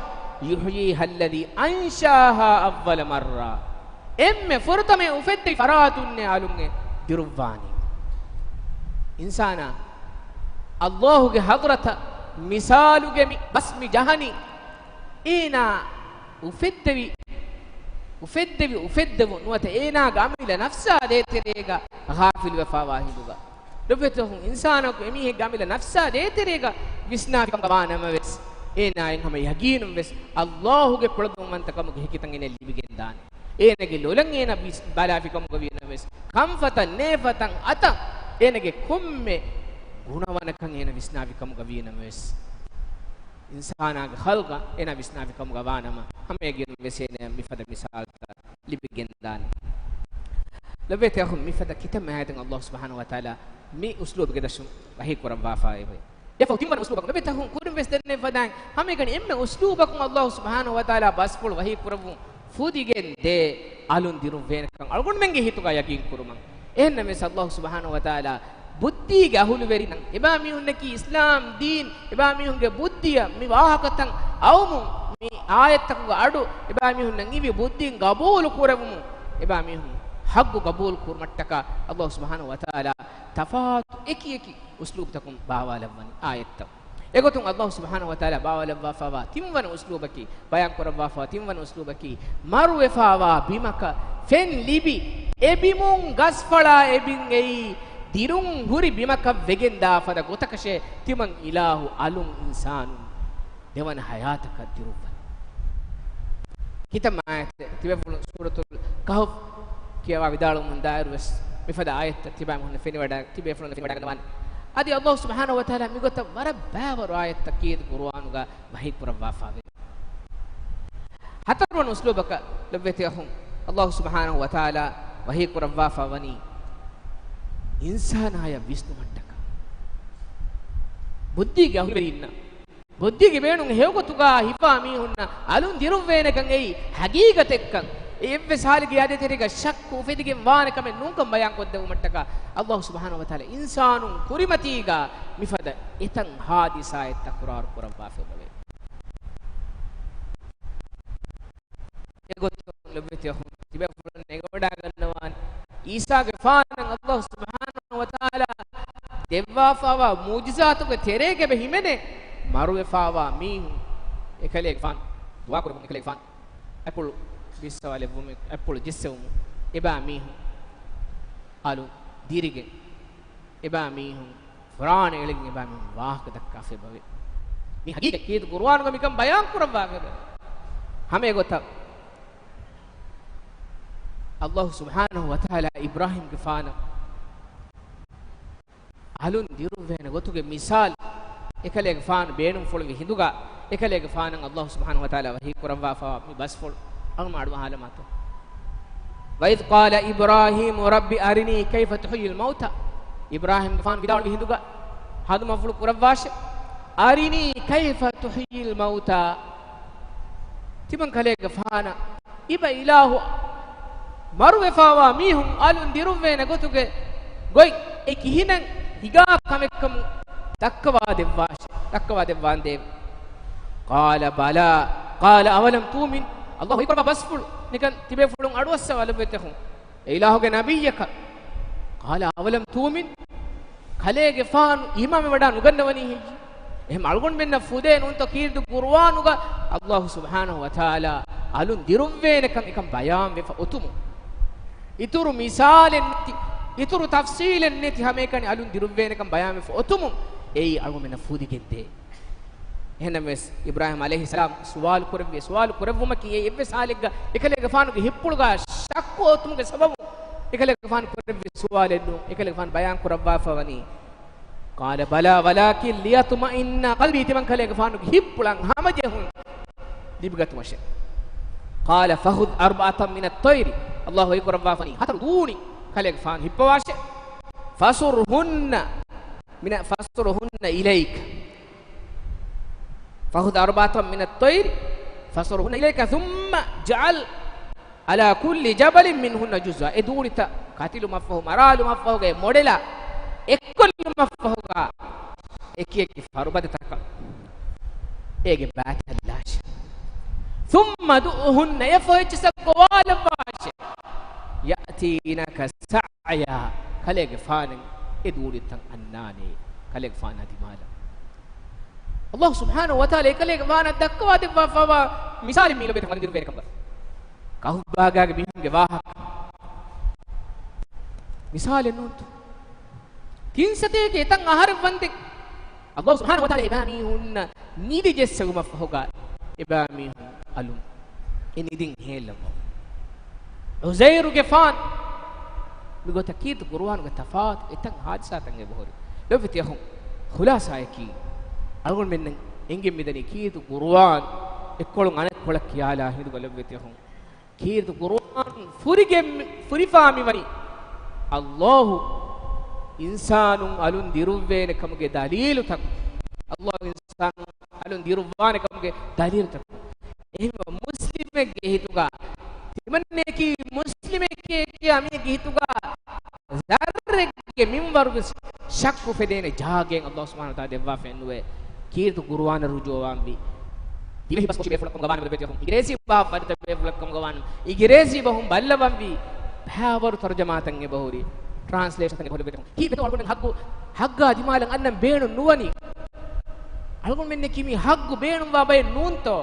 يُحْيِيهَا الَّذِي أَنْشَأَهَا أَوَّلَ مَرَّةٍ. އެންމެ ފުރަތަމަ އުފެއްދެވި ފަރާތުންނޭ އަލުން އެ ދިރުއްވާނީ. އިންސާނާ ﷲ ގެ ޙަޟްރަތަށް މިސާލުގެ މި ބަސް މި ޖަހަނީ، އޭނާ އުފެއްދެވި، އުފެއްދެވި އުފެއްދެވުން ނުވަތަ އޭނާގެ އަމިއްލަ ނަފްސާ ދޭތެރޭގަ ޣާފިލުވެފާވާ ހިނދުގަ. ލޮބުވެތި އަޚުން، އިންސާނަކު އެމީހެއްގެ އަމިއްލަ ނަފްސާ ދޭތެރޭގަ ވިސްނާފިކަމުގަ ވާނަމަވެސް، އޭނާއަށް ހަމަ ޔަގީނުންވެސް ﷲ ގެ ކުޅަދުންވަންތަކަމުގެ ހެކިތައް އޭނައަށް ލިބިގެންދާނެ. އޭނާގެ ލޮލަށް އޭނާ ބިސް-، ބަލާފިކަމުގަ ވީނަމަވެސް، ކަންފަތަށް، ނޭފަތަށް، އަތަށް އޭނަގެ ކޮންމެ ގުނަވަނަކަން އޭނަ ވިސްނާވި ކަމުގަ ވީނަމަވެސް، އިންސާނާގެ ޚަލްޤަށް އޭނަ ވިސްނާވި ކަމުގަ ވާނަމަ، ހަމައެގެން ވެސް އޭނަ މިފަދަ މިސާލުތައް ލިބިގެންދާނެ. ލޮބުވެތި އަޚުން، މިފަދަ ކިތައް އާޔަތެއް އަލްލާހު ސުބްޙާނަހު ވަތަޢާލާ މި އުސްލޫބުގެ ދަށުން ވަޙީ ކުރައްވާފައިވޭ. އެފަހު ތިންވަނަ އުސްލޫބަކުން ލޮބުވެތި އަޚުން، ކުރިން ވެސް ދެންނެވި ފަދައިން ހަމައެކަނި އެންމެ އުސްލޫބަކުން އަލްލާހު ސުބްޙާނަހު ވަތަޢާލާ ބަސްފުޅު ވަޙީ ކުރެއްވުން ފުދިގެން ދޭ އަލުން ދިރުއްވޭނެކަން އަޅުގަނޑުމެންގެ ހިތުގަ ޔަގީން ކުރުމަށް. އެހެންނަމަވެސް އަލްލާހު ސުބްޙާނަހު ވަތަޢާލާ ބުއްދީގެ އަހުލުވެރިންނަށް، އެބައިމީހުންނަކީ އިސްލާމް ދީން، އެބައިމީހުންގެ ބުއްދިއަށް މި ވާހަކަތައް އައުމުން، މި އާޔަތްތަކުގެ އަޑު އެބައިމީހުންނަށް އިވި ބުއްދީން ގަބޫލު ކުރެވުމުން، އެބައިމީހުން ޙައްޤު ގަބޫލު ކުރުމަށްޓަކާ އަލްލާހު ސުބްޙާނަހު ވަތަޢާލާ ތަފާތު އެކި އެކި އުސްލޫބުތަކުން ބާވާލައްވަނީ އާޔަތްތައް. އެގޮތުން އަލްލާހު ސުބްޙާނަހު ވަތަޢާލާ ބާވާލައްވާފައިވާ ތިންވަނަ އުސްލޫބަކީ، ބަޔާން ކުރައްވާފައިވާ ތިންވަނަ އުސްލޫބަކީ، މަރުވެފައިވާ ބިމަކަށް ފެން ލިބި، އެ ބިމުން ގަސްފަޅާ އެ ބިން އެއީ ދިރުން ހުރި ބިމަކަށް ވެގެންދާ ފަދަ ގޮތަކަށޭ ތިމަން އިލާހު އަލުން އިންސާނުން ދެވަނަ ޙަޔާތަކަށް ދިރުއްވަނީ. ކިތައް އާޔަތެއް ތިބޭފުޅުން ސޫރަތުލް ކަހުފް ކިޔަވާ ވިދާޅުވުމުން ދާއިރު ވެސް މިފަދަ އާޔަތްތައް ތިބޭފުޅުން ފެނިވަޑައި، ތިބޭފުޅުން ފެނިވަޑައިގަންނަވާނެ. އަދި އަލްލާހު ސުބްޙާނަހު ވަތަޢާލާ މިގޮތަށް ވަރަށް ބައިވަރު އާޔަތްތައް ކީރިތި ޤުރުއާނުގަ ވަޙީ ކުރައްވާފައިވޭ. ހަތަރުވަނަ އުސްލޫބަކަށް ލޮބުވެތި އަޚުން، އަލްލާހު ސުބްޙާނަހު ވަތަޢާލާ ވަޙީ ކުރައްވާފައިވަނީ އިންސާނާޔަށް ވިސްނުމަށްޓަކާ. ބުއްދީގެ އަހުލުވެރިންނަށް، ބުއްދީގެ ބޭނުން ހެޔޮގޮތުގަ ހިފާ މީހުންނަށް އަލުން ދިރުއްވޭނެކަން އެއީ ހަގީގަތެއްކަން، އެއްވެސް ހާލެއްގެ އާދޭތެރޭގަ ޝައްކު އުފެދިގެން ވާނެ ކަމެއް ނޫންކަން ބަޔާން ކޮށްދެއްވުމަށްޓަކާ، އަލްލާހު ސުބްޙާނަހު ވަތަޢާލާ އިންސާނުން ކުރިމަތީގަ މިފަދަ އެތައް ހާދިސާއެއް ތަކުރާރު ކުރައްވާފައިވޭ. އެގޮތުން ލޮބުވެތި އަޚުން، ތިބޭފުޅުން އެނގިވަޑައިގަންނަވާނެ، އީސާގެފާނަށް އަލްލާހު ސުބްޙާނަހު ވަތަޢާލާ ދެއްވާފައިވާ މުޢުޖިޒާތުގެ ތެރޭގަ އެބަ ހިމެނޭ މަރުވެފައިވާ މީހުން އެކަލޭގެފާނު ދުޢާ ކުރެއްވުން، އެކަލޭގެފާނު އަތްޕުޅު ބިއްސަވާލެއްވުމުން، އަތްޕުޅު ޖެއްސެވުމުން އެބައިމީހުން އަލުން ދިރިގެން، އެބައިމީހުން ފުރާނަ އެޅިގެން އެބައިމީހުން ވާހަކަ ދައްކާފަ އެބަވޭ. މި ހަގީގަތް ކީރިތި ޤުރުއާނުގަ މިކަން ބަޔާން ކުރައްވާފަ އެބަވޭ. ހަމަ އެގޮތަށް އަލްލާހު ސުބްޙާނަހު ވަތަޢާލާ އިބްރާހީމްގެފާނަށް އަލުން ދިރުއްވޭނެ ގޮތުގެ މިސާލު، އެކަލޭގެފާނު ބޭނުންފުޅުވި ހިނދުގަ، އެކަލޭގެފާނަށް އަލްލާހު ސުބްޙާނަހު ވަތަޢާލާ ވަޙީ ކުރައްވާފައިވާ މި ބަސްފުޅު އަޅުމާ އަޑުއަހާލަ މާތޯ. وَإِذْ قَالَ إِبْرَاهِيمُ رَبِّ أَرِنِي كَيْفَ تُحْيِي الْمَوْتَى. އިބްރާހީމްގެފާނު ވިދާޅުވި ހިނދުގަ ހަނދުމަފުޅު ކުރައްވާށޭ. أَرِنِي كَيْفَ تُحْيِي الْمَوْتَى. ތިމަން ކަލޭގެފާނަށް އިބަ އިލާހު މަރުވެފައިވާ މީހުން އަލުން ދިރުއްވޭނެ ގޮތުގެ ގޮތް އެ ކިހިނެއް ހިނގާ ކަމެއްކަމުން ދައްކަވާ ދެއްވާށޭ، ދައްކަވާ ދެއްވާނދޭވެ. قَالَ بَلَى، قَالَ أَوَلَمْ تُؤْمِنْ. އަލްލާހު ވަޙީކުރައްވާ ބަސްފުޅު ނިކަން ތިބޭފުޅުން އަޑުއައްސަވާލައްވަތެހުން. އެ އިލާހުގެ ނަބިއްޔަކަށް، قَالَ أَوَلَمْ تُؤْمِنْ، ކަލޭގެފާނު އީމާންވެވަޑާ ނުގަންނަވަނީ ހެއްޔެ؟ އެހެން އަޅުގަނޑުމެންނަށް ފުދޭ ނޫންތޯ ކީރިތި ޤުރުއާނުގަ އަލްލާހު ސުބްޙާނަހު ވަތަޢާލާ އަލުން ދިރުއްވޭނެކަން އެކަން ބަޔާންވެފަ އޮތުމުން، އިތުރު މިސާލެއް ނެތި، އިތުރު ތަފްޞީލެއް ނެތި ހަމައެކަނި އަލުން ދިރުއްވޭނެކަން ބަޔާންވެފަ އޮތުމުން އެއީ އަޅުގަނޑުމެންނަށް ފުދިގެންދޭ. އެހެންނަމަވެސް، އިބްރާހީމް ޢަލައިހިއްސަލާމް ސުވާލު ކުރެއްވި ސުވާލު ކުރެއްވުމަކީ އެއްވެސް ހާލެއްގަ އެކަލޭގެފާނުގެ ހިތްޕުޅުގަ ޝައްކު އޮތުމުގެ ސަބަބުން އެކަލޭގެފާނު ކުރެއްވި ސުވާލެއް ނޫން. އެކަލޭގެފާނު ބަޔާން ކުރައްވާފަ ވަނީ، قَالَ بَلَى وَلَكِنْ لِيَطْمَئِنَّ قَلْبِي، ތިމަން ކަލޭގެފާނުގެ ހިތްޕުޅަށް ހަމަޖެހުން ލިބިގަތުމަށެ. قَالَ فَخُذْ أَرْبَعَةً مِنَ الطَّيْرِ، އަލްލާހު ވަޙީކުރައްވާފަނީ، ހަތަރު ދޫނި ކަލޭގެފާނު ހިއްޕަވާށެ. فَصُرْهُنَّ مِنَ، فَصُرْهُنَّ إِلَيْكَ، فَخُذْ أَرْبَعَةً مِنَ الطَّيْرِ فَصُرْهُنَّ إِلَيْكَ ثُمَّ اجْعَلْ عَلَى كُلِّ جَبَلٍ مِنْهُنَّ جُزْءًا. އެ ދޫނިތައް ކަތިލުމަށްފަހު، މަރާލުމަށްފަހުގެ މޮޑެލާ އެއްކޮށްލުމަށްފަހުގަ އެކި އެކި ފަރުބަދަތަކަށް އޭގެ ބައިތައް ލާށެ. ثُمَّ ادْعُهُنَّ، އެފަހު އެއްޗިއްސަށް ގޮވާލައްވާށެ. يَأْتِينَكَ سَعْيًا، ކަލޭގެފާނަށް އެ ދޫނިތައް އަންނާނެ ކަލޭގެފާނާ ދިމާލަށް. އަލްލާހު ސުބްޙާނަހު ވަތަޢާލާ އެކަލޭގެފާނަށް ދައްކަވާ ދެއްވާފައިވާ މިސާލެއް މީ ލޮބުވެތި އަލުން ދިރުއްވޭނެކަން. ކަހުފް ބާގާގެ މީހުންގެ ވާހަކަ މިސާލެއް ނޫންތޯ؟ ތިން ސަތޭކަ އެތަން އަހަރެއް ވަންދެން އަލްލާހު ސުބްޙާނަހު ވަތަޢާލާ އެބައިމީހުންނަށް ނިދި ޖެއްސެވުމަށްފަހުގަ އެބައިމީހުން އަލުން އެ ނިދިން ހޭލައްވަމުން. ޢުޒައިރުގެފާނު މިގޮތަށް ކީރިތި ޤުރުއާނުގެ ތަފާތު އެތައް ހާދިސާތައް އެބަހުރި. ލޮބުވެތި އަޚުން، ޚުލާޞާއަކީ، އަޅުގަނޑުމެންނަށް އެނގެން މިދަނީ ކީރިތި ޤުރުއާން އެއްކޮޅުން އަނެއްކޮޅަށް ކިޔާލާ ހިނދުގަ. ލޮބުވެތި އަޚުން، ކީރިތި ޤުރުއާން ފުރިގެން ފުރިފާ މިވަނީ ﷲ އިންސާނުން އަލުން ދިރުއްވޭނެ ކަމުގެ ދަލީލުތައް، ﷲ އިންސާނުން އަލުން ދިރުއްވާނެ ކަމުގެ ދަލީލުތަކުން. އެހެންވެ، މުސްލިމެއްގެ ހިތުގަ ތިމަންނައަކީ މުސްލިމެކޭ ކިޔާ މީހެއްގެ ހިތުގަ ޒައްރެއްގެ މިންވަރު ވެސް ޝައްކު ފެދޭނެ ޖާގައެއް ﷲ ސުބްޙާނަހޫ ވަތަޢާލާ ދެއްވާފައެއް ނުވޭ. ކީރިތި ޤުރުއާނަށް ރުޖޫޢަވާންވީ. ދިވެހި ބަސްފުށި ބޭފުޅަކުން ގަވާނަމޭ ލޮބުވެތި އަޚުން، އިނގިރޭސި ބަހަށް ވަރިތަ ބޭފުޅަކުން ގަވާނަމޭ. އިނގިރޭސި ބަހުން ބައްލަވަންވީ. ބައިވަރު ތަރުޖަމާތައް އެބަހުރި. ޓްރާންސްލޭޝަންތައް އެބަހުރި ލޮބުވެތި އަޚުން. ކީއްވެތޯ އަޅުގަނޑު ހައްގު، ހައްގާ ދިމާލަށް އަންނަން ބޭނުން ނުވަނީ؟ އަޅުގަނޑުމެންނަކީ މި ހައްގު ބޭނުންވާ ބައެއް ނޫންތޯ؟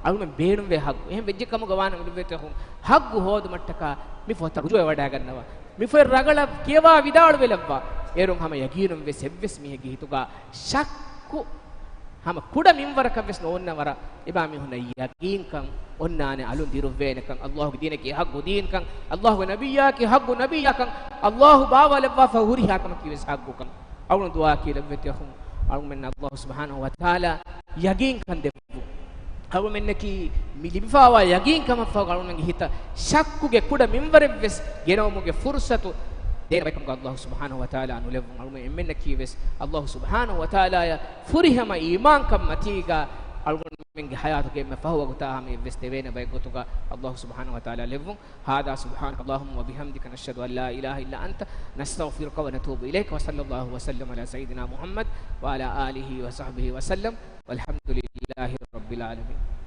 އަޅުގަނޑުމެން ބޭނުންވޭ ހައްގު. އެހެން ވެއްޖެ ކަމުގަ ވާނަމަ ލޮބުވެތި އަޚުން، ހައްގު ހޯދުމަށްޓަކާ މި ފޮތަށް ރުޖޫޢަވެވަޑައިގަންނަވާ. މި ފޮތް ރަނގަޅަށް ކިޔަވާ ވިދާޅުވެލައްވާ. އޭރުން ހަމަ ޔަގީނުން ވެސް އެއްވެސް މީހެއްގެ ހިތުގަ ޝައްކު ހަމަ ކުޑަ މިންވަރަކަށް ވެސް ނޯންނަ ވަރަށް އެބާ މީހުންނަށް ޔަގީންކަން އޮންނާނެ އަލުން ދިރުއްވޭނެކަން، ﷲގެ ދީނަކީ ހައްގު ދީންކަން، ﷲގެ ނަބިއްޔާއަކީ ހައްގު ނަބިއްޔާކަން، ﷲ ބާވާލައްވާފަ ހުރިހާ ކަމަކީ ވެސް ހައްގުކަން. އަޅުގަނޑު ދުޢާއަކީ ލޮބުވެތި އަޚުން، އަޅުގަނޑުމެންނަށް ﷲ ސުބްޙާނަހޫ ވަތަޢާލާ ޔަގީންކަން ދެއްވުން. އަޅުގަނޑުމެންނަކީ މި ލިބިފާވާ ޔަގީންކަމަށްފަހު އަޅުގަނޑުގެ ހިތަށް ޝައްކުގެ ކުޑަ މިންވަރެއްވެސް ގެނައުމުގެ ފުރުޞަތު ދޭނެ ބައެއްކަމުގަ ﷲ ސުބްޙާނަހޫ ވަތަޢާލާ ނުލެއްވުން. އަޅުގަނޑު އެންމެންނަކީ ވެސް ﷲ ސުބްޙާނަހޫ ވަތަޢާލާއަށް ފުރިހަމަ އީމާންކަން މަތީގަ އަޅުގަނޑުމެންގެ ޙަޔާތުގެ އެންމެ ފަހު ވަގުތާ ހަމަ އެއްވެސް ދެވޭނެ ބައެއް ގޮތުގަ ﷲ ސުބްޙާނަހޫ ވަތަޢާލާ ލެއްވުން. هذا سبحانك اللهم وبحمدك، نشهد أن لا إله إلا أنت، نستغفرك ونتوب إليك، وصلى الله وسلم على سيدنا محمد وعلى آله وصحبه وسلم، والحمد لله رب العالمين.